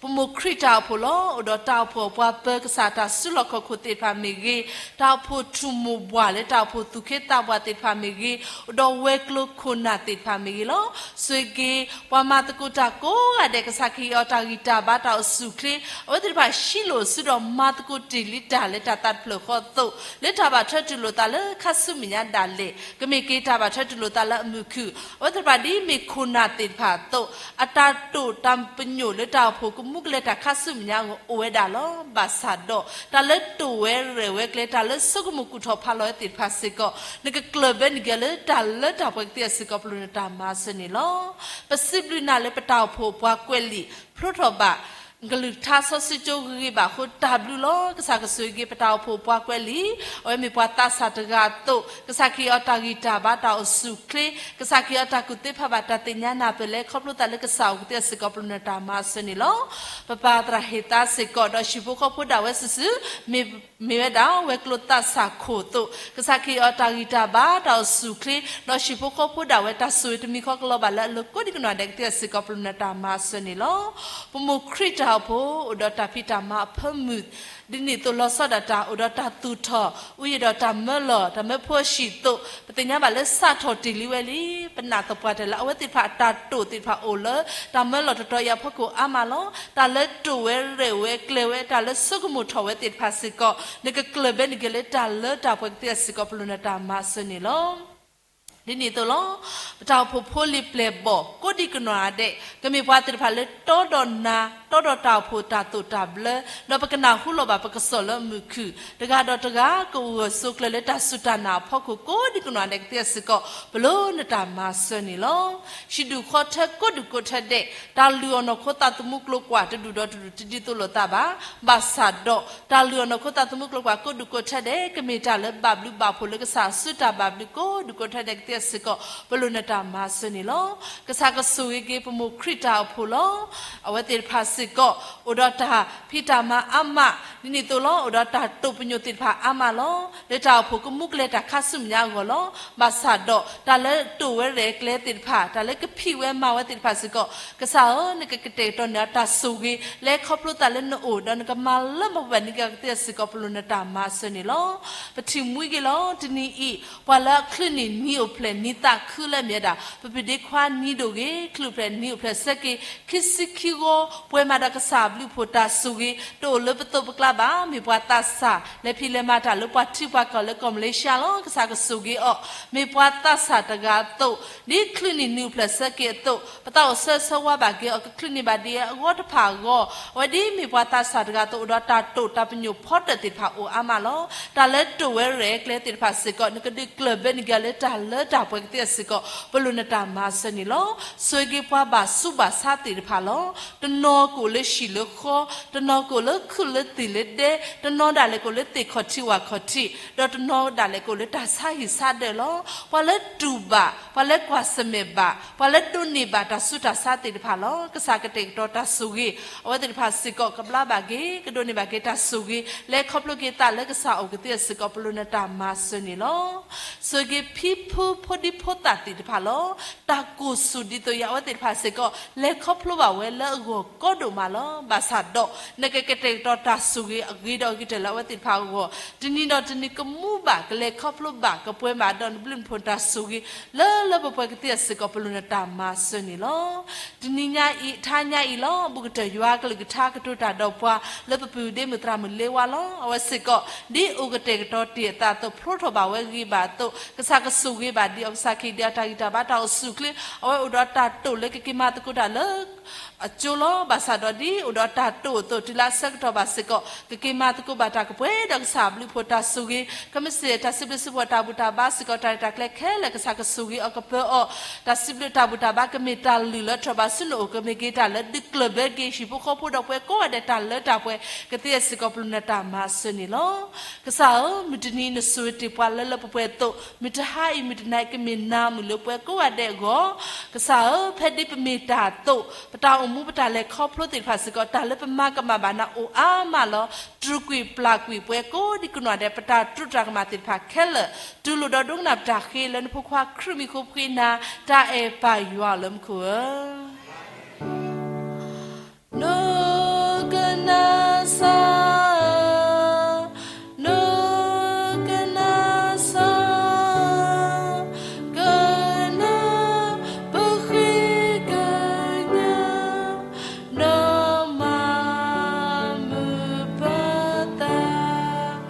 ပမိၢ်ခရံာ်တၢ်အိၣ်ဖှိၣ်လီၤ. အိၣ်ဒီးတၢ်အိၣ်ဖှိၣ်အပှၤပၢၤကစၢ်တၢ်စုလီၢ်ခီၣ်ခိၣ်သ့ၣ်တဖၣ်မ့ၢ်ဂ့ၤ, တၢ်အိၣ်ဖှိၣ်ထူၣ်မိၢ်ပှၢ်လၢတၢ်အိၣ်ဖှိၣ်သူၣ်က့သးပှၢ်သ့ၣ်တဖၣ်မ့ၢ်ဂ့ၤ, အိၣ်ဒီးဝဲၤကျိၤခိၣ်နၢ်သ့ၣ်တဖၣ်မ့ၢ်ဂ့ၤလီၤ. ဆိၣ်ဂ့ၤက့ၤ ပှၤမၤသကိးတၢ်ကိးဂၤဒဲး ကစၢ်ခရံာ်အံၤအီၤတၢ်ဂံၢ်တၢ်ဘါတၢ်အိၣ်ဆူၣ်အိၣ်ချ့ အဝဲသ့ၣ်တဖၣ်ဟံးလိၢ်အစုဒီးမၤသကိးတ့ၢ်လံတၢ်လၢတၢ်သးတဖျၢၣ်ဃီအသိး လၢတၢ်ဘၣ်ထွဲတူၢ်လိာ်သးလၢခါဆူမဲာ်ညါဒၣ်လဲာ် ကမ့ၢ်က့ၤတၢ်ဘၣ်ထွဲတူၢ်လိာ်သးလၢအမုာ်ခုၣ်, အဝဲသ့ၣ်တဖၣ်ဒ်မ့ၢ်ခိၣ်နၢ်သ့ၣ်တဖၣ်အသိး အတၢ်တိာ်တၢ်ပညိၣ်လၢတၢ်အိၣ်ဖှိၣ်ကမူကလဲၤတၢ်ခါဆူမဲာ်ညါအဂီၢ်အိၣ်ဝဲဒၣ်လီၤ. ဘၣ်ဆၣ်ဒီး တၢ်လၢတိာ်ဝဲရဲၣ်ဝဲကျဲ တၢ်လၢဆိကမိၣ်ကူၣ်ထီၣ်ဖးလီၤဝဲသ့ၣ်တဖၣ်စ့ၢ်ကီး နကကျၢၢ်ဘၢန့ၢ်က့ၤလၢတၢ်လၢတၢ်ပှဲၤကသ့စ့ၢ်ကီး ပလိၣ်နတၢ်မၤစၢၤန့ၣ်လီၤ. ပစံးဘျုးနၤလၢပတၢ်အိၣ်ဖှိၣ်ပှၤကွဲးလံာ် ဖျိထီၣ်ဘၣ် ကလုၢ်ကထါစီဆှံကၠိဂ့ၤဂ့ၤဘၣ်အဃိ တၢ်ဘျုးလီၤ. ကစၢ်ကဆိၣ်ဂ့ၤက့ၤပတၢ်အိၣ်ဖှိၣ်ပှၤကွဲးလံာ် အဝဲမ့ၢ်ပှၤသးစၢ်တဂၤအသိး ကစၢ်ခရံာ်အံၤအီၤတၢ်ဂံၢ်တၢ်ဘါတၢ်အိၣ်ဆူၣ်အိၣ်ချ့ ကစၢ်ခရံာ်အံၤအီၤတၢ်ကူၣ်သ့ဖးဘၣ်တၢ်သ့ၣ်ညါနၢ်ပၢၢ်လၢခီဖျိသးလၢကစၢ်အိၣ်ကသ့စ့ၢ်ကီး ပလိၣ်နတၢ်မၤစၢၤန့ၣ်လီၤ. ပပၢ်သရၣ်ဟ့ၣ်သါစ့ၢ်ကီး ဒီးဟံၣ်ဖိဃီဖိဒၣ်ဝဲစုာ်စုာ် မ့ၢ် မ့ၢ်ဝဲဒၣ်ဝဲၤကျိၤသးစၢ်ခိၣ်အသိး ကစၢ်ခရံာ်အံၤအီၤတၢ်ဂံၢ်တၢ်ဘါတၢ်အိၣ်ဆူၣ်အိၣ်ချ့ ဒီးဟံၣ်ဖိဃီဖိဒၣ်ဝဲတၢ်ဆိၣ်ဂ့ၤတမံၤဃီကလီၤဘၣ်လၢအလိၤကိးဒံကနီၢ်ဒဲးကသ့စ့ၢ်ကီး ပလိၣ်နတၢ်မၤစၢၤန့ၣ်လီၤ. ပမိၢ်ခရံာ်တၢ်အိၣ်ဖှိၣ် အိၣ်ဒီးတၢ်ဖံးတၢ်မၤအဖၢမုၢ် ဒ်န့ၣ်အသိးလီၤဆီဒၣ်တၢ် အိၣ်ဒီးတၢ်သူၣ်ထီၣ် အူယံၤဒီးတၢ်မၢလီၤတၢ်မၢဖိအဟံၣ်အသိး ပသ့ၣ်ညါဘၣ်လၢစးထီၣ်တ့ၢ်လံဝဲလံ. ပနာ်သပှၢ်တၢၢ်လၢအဝဲသ့ၣ်တဖၣ်အတၢ်တိာ်သ့ၣ်တဖၣ်အိၣ်လၢ တၢ်မၢလီၤတတီၤအံၤအဖီခိၣ်အါမးလီၤ. တၢ်လၢတိာ်ဝဲရဲၣ်ဝဲကျဲၤဝဲ တၢ်လၢဆိကမိၣ်ထီၣ်ဝဲသ့ၣ်တဖၣ်စ့ၢ်ကီး နကကျၢၢ်ဘၢန့ၢ်က့ၤလၢတၢ်လၢတၢ်ပှဲၤကသ့စ့ၢ်ကီး ပလိၣ်နတၢ်မၤစၢၤန့ၣ်လီၤ. ဒ်န့ၣ်အသိးလီၤ. ပတၢ်အိၣ်ဖှိၣ်ဖိလံၤပျဲၢ်ဘီၣ်ကိးဒံကနီၢ်ဒဲး ကမ့ၢ်ပှၤသ့ၣ်တဖၣ်လၢတီဒီးနၤ တီဒီးတၢ်အိၣ်ဖှိၣ်တၢ်သိၣ်တၢ်ဘျၢ ဒီးပကနၢ်ဟူလီၤဘၣ်ပကစီၣ်လၢမုၢ်ခုၣ် တဂၤဒီးတဂၤ ကအိၣ်ဂၢၢ်ဆိးကျၢၤလၢတၢ်စူၢ်တၢ်နာ်အဖီခိၣ်ကိးဒံကနီၢ်ဒဲးကသ့စ့ၢ်ကီး ပလိၣ်နတၢ်မၤစၢၤန့ၣ်လီၤ. ဟံၣ်ဒူၣ်ဃီထၢကိးဒူၣ်ကိးထၢဒဲး တၢ်လုၢ်အီၣ်နီၢ်ခိသးသမူကျိၤကွာ်တဒူၣ်ဒီးတဒူၣ်တဒ်သိးလိာ်သးဘၣ်. ဘၣ်ဆၣ်ဒီး တၢ်လုၢ်အီၣ်နီၢ်ခိသးသမူကျိၤကွာ်ကိးဒူၣ်ကိးထၢဒဲး ကမ့ၢ်တၢ်လၢဘၣ်ဘျုးဘၣ်ဖှိၣ်လၢကစၢ်အစုတၢ်ဘၣ်ဘျုးကိးဒူၣ်ကိးထၢဒဲးကသ့စ့ၢ်ကီး ပလိၣ်နတၢ်မၤစၢၤန့ၣ်လီၤ. ကစၢ်ကဆိၣ်ဂ့ၤက့ၤပမိၢ်ခရံာ်တၢ်အိၣ်ဖှိၣ်လီၤ. အဝဲသ့ၣ်တဖၣ်စ့ၢ်ကီး အိၣ်ဒီးတၢ်ဖံးတၢ်မၤအါမး ဒ်န့ၣ်အသိးလီၤ. အိၣ်ဒီးတၢ်တိာ်ပညိၣ်သ့ၣ်တဖၣ်အါမးလီၤ. လၢတၢ်အိၣ်ဖှိၣ်ကမူကလဲၤတၢ်ခါဆူမဲာ်ညါအဂီၢ်လီၤ. ဘၣ်ဆၣ်ဒီး တၢ်လၢတိာ်ဝဲရဲၣ်ကျဲသ့ၣ်တဖၣ် တၢ်လၢကဖံးဝဲမၤဝဲသ့ၣ်တဖၣ်စ့ၢ်ကီး ကစၢ်ဧၢ နကကတဲာ်ကတီၤန့ၢ်အီၤတၢ်ဆိၣ်ဂ့ၤ လၢခီဖျိသးလၢနအိၣ် ဒီးနကမၤလၢမၤပှဲၤန့ၢ်က့ၤအီၤကသ့စ့ၢ်ကီး ပလိၣ်နတၢ်မၤစၢၤန့ၣ်လီၤ. ပထံၣ်မှံက့ၤလီၤ. တနံၤအံၤ ပှၤလၢအချုးန့ၢ်နံၤအိၣ်ဖျဲၣ်နံၤသးခုလၢအမ့ၢ်ဝဲဒၣ် ပပုၢ်ဒ့ခွါနံၤဒိၣ်ဂ့ၤ ချုးအိၣ်ဖျဲၣ်နံၤအိၣ်ဖျဲၣ်ဆၢက့ၤ ခံဆံခံဂီၤ ပှဲၤမးဒီးကစၢ်အဘျုးအဖှိၣ်တၢ်ဆိၣ်ဂ့ၤ တအိၣ်လၢပသိးပကျါဘၣ်. မ့ၢ်ပှၤသးစၢ် လဲၤဖံးလဲၤမၤတၢ်လၢပှၤထံပှၤကီၢ်လၢကီၢ်မလ့ၡါလီၤ. ကစၢ်ကဆိၣ်ဂ့ၤအီၤ မ့ၢ်ပှၤသးစၢ်တဂၤအသိး ဒ်ချုးန့ၢ်နံၤအိၣ်ဖျဲၣ်ဆၢက့ၤအသိး ပသးအိၣ်ဆၢဆၢဝါဘၣ်က့ၤအီၤ ကချုးန့ၢ်ဘၣ်ဒ်အဂီၢ်တဖၣ်အဂီၢ် အဝဲဒ်မ့ၢ်ပှၤသးစၢ်တဂၤအသိး အိၣ်ဒီးတၢ်တိာ်တၢ်ပညိၣ်ဖီတၢၣ်သ့ၣ်တဖၣ်အိၣ်အါမးလီၤ. တၢ်လၢတိာ်ဝဲရဲၣ်ကျဲသ့ၣ်တဖၣ်စ့ၢ်ကီး နကဒုးကျၢၢ်ဘၢန့ၢ်က့ၤအီၤလၢတၢ်လၢတၢ်ပှဲၤကသ့စ့ၢ်ကီး ပလိၣ်နတၢ်မၤစၢၤန့ၣ်လီၤ. ဆိၣ်ဂ့ၤက့ၤပှၤဘၣ်ဆူးဘၣ်ဆါသ့ၣ်တဖၣ်လီၤ. တနီၤကအိၣ်လၢဟံၣ်လၢဃီ, တနီၤကအိၣ်လၢခုၣ်လၢသံၣ်လၢဒဲ, တနီၤဒၣ်လဲာ်ကအိၣ်လၢသ့ၣ်ခီၣ်ထံးဝၣ်ခီၣ်ထံး, ဒီးတနီၤဒၣ်လဲာ်ကအိၣ်လၢတၢ်ဆါဟံၣ်ဆါဒၢးလီၤ. ပှၤလၢတူၢ်ဘၣ်, ပှၤလၢကွၢ်ဆၢၣ်မဲာ်ဘၣ်, ပှၤလၢဒိးန့ၢ်ဘၣ်တၢ်ဆူးတၢ်ဆါသ့ၣ်တဖၣ်လီၤ. ကစၢ်ကတဲာ်ကတီၤတၢ်ဆိၣ်ဂ့ၤ အဝဲသ့ၣ်တဖၣ်စ့ၢ်ကီး ကဘျါဘၣ်က့ၤ ကဒိးန့ၢ်ဘၣ်က့ၤတၢ်ဆိၣ်ဂ့ၤ လဲၤခီဖျိက့ၤသးလၢကစၢ်အိၣ်ကသ့စ့ၢ်ကီး ပလိၣ်နတၢ်မၤစၢၤန့ၣ်လီၤ. ဆိၣ်ဂ့ၤဖံဖုဖိဒံဖိသၣ်သ့ၣ်တဖၣ်လီၤ. တၢ်ကိၢ်ဆူၣ်ဒ်သိးယၤ အဝဲသ့ၣ်တဖၣ်စ့ၢ်ကီး လဲၤခီဖျိဘၣ်ဝဲလၢအဂီၢ်ကီဒိၣ်မးလီၤ. ဘၣ်ဆၣ်ဒီး နကကတဲာ်ကတီၤတၢ်ဆိၣ်ဂ့ၤအဂ့ၤဒီးအဂ့ၤတၢၢ်လၢအဝဲသ့ၣ်တဖၣ်အဂီၢ် တနံၤဒီးတနံၤကမူဘၣ် ကလဲၤခီဖျိဘၣ်ကပှဲၤဘၣ်ဒီးနဘျုးနဖှိၣ်တၢ်ဆိၣ်ဂ့ၤ လၢလၢပှဲၤပှဲၤကသ့စ့ၢ်ကီး ပလိၣ်နတၢ်မၤစၢၤန့ၣ်လီၤ. တနံၤညါအံၤ ထါညါအံၤလီၤ. ဘူးကတၢၢ်ယွၤကလုၢ်ကထါကတိၤတၢ်ဒီးပှၤ လၢပပုၢ်ဒ့မုၣ်သရၣ်မုၣ်လ့ဝါလီၤ. အဝဲစ့ၢ်ကီး ဒ်အိၣ်ကတဲာ်ကတီၤတ့ၢ်အသးအသိး ဖျိထီၣ်ဘၣ်ဝဲဂ့ၤဘၣ်အသိး ကစၢ်ကဆိၣ်ဂ့ၤဘၣ်ဒံးအီၤ ကစၢ်ခရံာ်ဒံးအတၢ်ဂံၢ်တၢ်ဘါတၢ်အိၣ်ဆူၣ်အိၣ်ချ့ အဝဲအိၣ်ဒီးတၢ်တိာ်လၢကက့ၤမၤသကိးတၢ်လၢ အကၠိလီၤ. ဘၣ်ဆၣ်ဒီးဒ်အိၣ်ဒီးတၢ်တိာ်အသိး တုၤလၢအဆၢကတီၢ်ဘၣ်စ့ၢ်ကီး ကက့ၤမၤသကိးဘၣ်တၢ်ကပှဲၤဒီးကစၢ်အဘျုးအဖှိၣ်တၢ်ဆိၣ်ဂ့ၤ ကမ့ၢ်စ့ၢ်တၢ်စံးဘျုးစံးဖှိၣ်တၢ်ဘူၣ်တၢ်ဘါစ့ၢ်ကီး တၢ်ရဲၣ်တၢ်ကျဲၤခဲလၢာ် ကစၢ်ကဆိၣ်ဂ့ၤအီၤကပၢၤအီၤ တၢ်စံးဘျုးတၢ်ဘူၣ်တၢ်ဘါကမ့ၢ်တၢ်လုၢ်လၢထီၣ်ဘၣ်ဆူနအိၣ် ကမ့ၢ်က့ၤတၢ်လၢဒုးကျၢၢ်ဘၢက့ၤ ဟံၣ်ဖိဃီဖိဒီးပှၤကိးဂၤဒဲးတၢ်လၢတၢ်ပှဲၤ ကသ့စ့ၢ်ကီး ပလိၣ်နတၢ်မၤစၢၤန့ၣ်လီၤ. ကစၢ်ဧၢ, မုၢ်တနံၤနဆိၣ်ဂ့ၤတ့ၢ်ပှၤလၢလၢပှဲၤပှဲၤအသိး, မုၢ်တဟါအံၤမုၢ်တနၤ ကမ့ၢ်နၤမုၣ်လၢပှဲၤကိးဂၤဒဲးအဂီၢ်, ကစၢ်ဧၢ, ဖဲဒ်ပမ့ၢ်တၢ်သိး, ပတၢ်အိၣ်မူ ပတၢ်လဲၤခီဖျိသ့ၣ်တဖၣ်စ့ၢ်ကီး တၢ်လၢပမၤကမၣ်ဘၣ်နၤအိၣ်အါမးလီၤ. တြူာ်ကွံာ်ပျၢ်ကွံာ်ပှဲၤကိးဒံကိးနီၢ်ဒဲး ပတၢ်တြူာ်တၢ်ကမၣ်သ့ၣ်တဖၣ်ခဲလၢာ်, တူၢ်လိာ်ဒီးဒိကနၣ်ပတၢ်ဃ့လၢနဖိခွါခရံာ်မံၤဃိ ပဃ့နၤတၢ်အဲၣ်ပၢ်ယွၤလၢမူခိၣ်ဧၢ. နကနၣ်စၢ်, နကနၣ်စၢ်, ကနၣ်ပဃ့ကညး, နမၤမုာ်ပသး,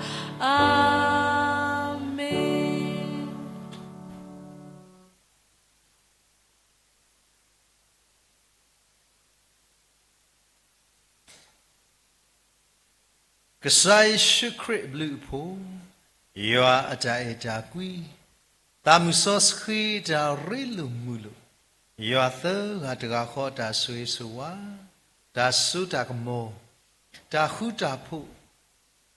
အၤမ့ၣ်. ကစၢ်ယ့ၣ်ၡူးခရံာ်အဘျုးအဖှိၣ်, ယွၤအတၢ်အဲၣ်တၢ်ကွံ, သးမုၢ်စီဆှံတၢ်ရ့လိာ်မုာ်လိာ်, ယွၤသၢဂၤတဂၤဃီအတၢ်ဆိၣ်ဂ့ၤဆိၣ်ဝါ, တၢ်စိတၢ်ကမီၤ, တၢ်ဃူတၢ်ဖိး,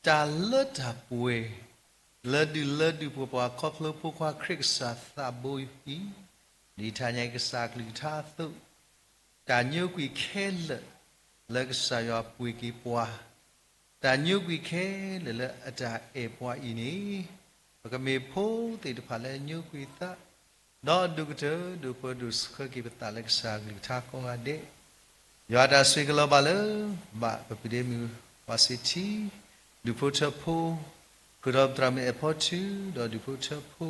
တၢ်လၢတၢ်ပှဲၤ, လၢဒုၣ်လၢဒုၣ်ပှၤပှၤခီဖျိဖိခွါခရံာ်ကစၢ်သးဘိအံၤ, ဒ်တနံၤအံၤကစၢ်အကလုၢ်ကထါအသိး, တၢ်ညိကွံာ်ခဲလၢာ်လၢကစၢ်ယွၤပှ့ၤက့ၤပှၤ, တၢ်ညိကွံာ်ခဲလၢာ်လၢအတၢ်အဲၣ်ပှၤအံၤန့ၣ်, ပကမ့ၢ်ဖိသ့ၣ်တဖၣ်လၢညိကွံာ်သး, ဒီးဒိၣ်ကတၢၢ်ဒိၣ်ပၢဒိၣ်ဆှၢက့ၤပသးလၢကစၢ်အကလုၢ်ကထါကိးဂၤဒဲး, ယွၤတၢ်ဆိၣ်ဂ့ၤကလီၤဘၣ်လၢ ဘၣ်ပပုၢ်ဒ့မုၣ်ပှၤစ့ထံ, ဒူၣ်ဖိထၢဖိ, ဃုာ်ဒီးပသရၣ်မုၣ်အဲၣ်ဖီထု, ဒီးဒူၣ်ဖိထၢဖိ,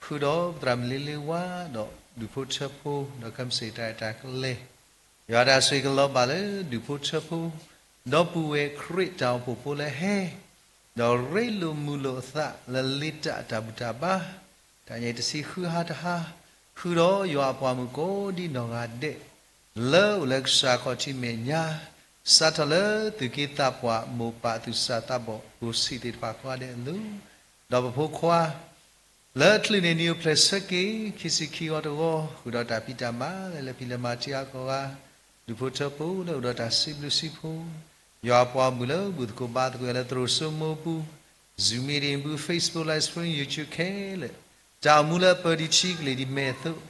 ဃုာ်ဒီးပသရၣ်မုၣ်လ့လ့ဝါ, ဒီးဒူၣ်ဖိထၢဖိ, ဒီးခဲမုၢ်ဆ့ၣ်တၢ်အဲၣ်တၢ်ကျဲ, ယွၤတၢ်ဆိၣ်ဂ့ၤကလီၤဘၣ်လၢဒူၣ်ဖိထၢဖိ, ဒီပုၢ်ဝဲၢ်ခရံာ်တၢ်အိၣ်ဖှိၣ်ဖိလၢဟဲ, ဒီးရ့လိာ်မုာ်လိာ်အသးလၢလ့တၢ်အတၢ်ဘူၣ်တၢ်ဘါ, တနံၤအံၤတဆံဃုဟါတဟါ, ဃုာ်ဒီးယွၤအပှၤမုၣ်ကိးဒံနီၢ်ဂၤဒဲး, လၢအိၣ်လၢကစၢ်ခီၣ်ထံးမဲာ်ညါ, စးထီၣ်လၢသုးက့သးပှၢ်မိၢ်ပၢ်သူၣ်စၢ်သးဘီၣ် အိၣ်ဆံးသ့ၣ်တဖၣ်ကိးဂၤဒဲးအလိၤ, ဒီးပဖိခွါ လၢအချုးန့ၢ်နံၣ်အိၣ်ဖျဲၣ်ဆၢက့ၤ ခံဆံခံဂီၤတဂီၤ, ဃုာ်ဒီးတၢ်ဖံးတၢ်မၤလၢလဲၤဖံးလဲၤမၤတ့ၢ်အါကိးဂၤ, ဒူၣ်ဖိထၢဖိလၢအိၣ်ဒီးတၢ်စံးဘျုးစံးဖှိၣ်, ယွၤအပှၤမုၣ်လၢဘူၣ်သကိးဘါသကိးလၢသရိာ်စိမိၢ်ပူၤ, Zoom meeting ပူၤ, Facebook Live Stream, YouTube ခဲလၢာ်, တၢ်အိၣ်မူလၢအပၢၢ်ဒံးထံကလ့ၢ်ဒံးမဲာ်အသိး,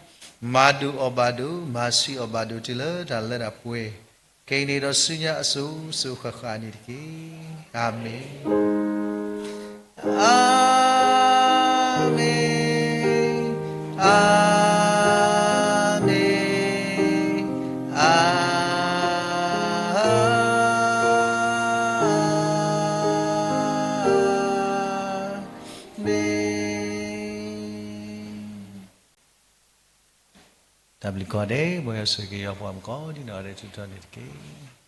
မၤဒိၣ်အီၣ်ဘၣ်ဒိၣ်, မၤဆံးအီၣ်ဘၣ်ဒိၣ်တုၤလၢတၢ်လၢတၢ်ပှဲၤ, ခဲအံၤန့ၣ်ဒီးဆူညါအစိၤစိၤဃၣ်ဃၣ်န့ၣ်တက့ၢ်. အၤမ့ၣ်, အၤမ့ၣ်, အၤမ့ၣ်, အၤမ့ၣ်. တၢ်ဘျုးကိးဂၤဒဲး, မ်ယွၤဆိၣ်ဂ့ၤက့ၤယွၤပှၤမုၣ်ကိးဒံနီၢ်ဂၤဒဲး ထုးထီၣ်န့ၣ်တက့ၢ်.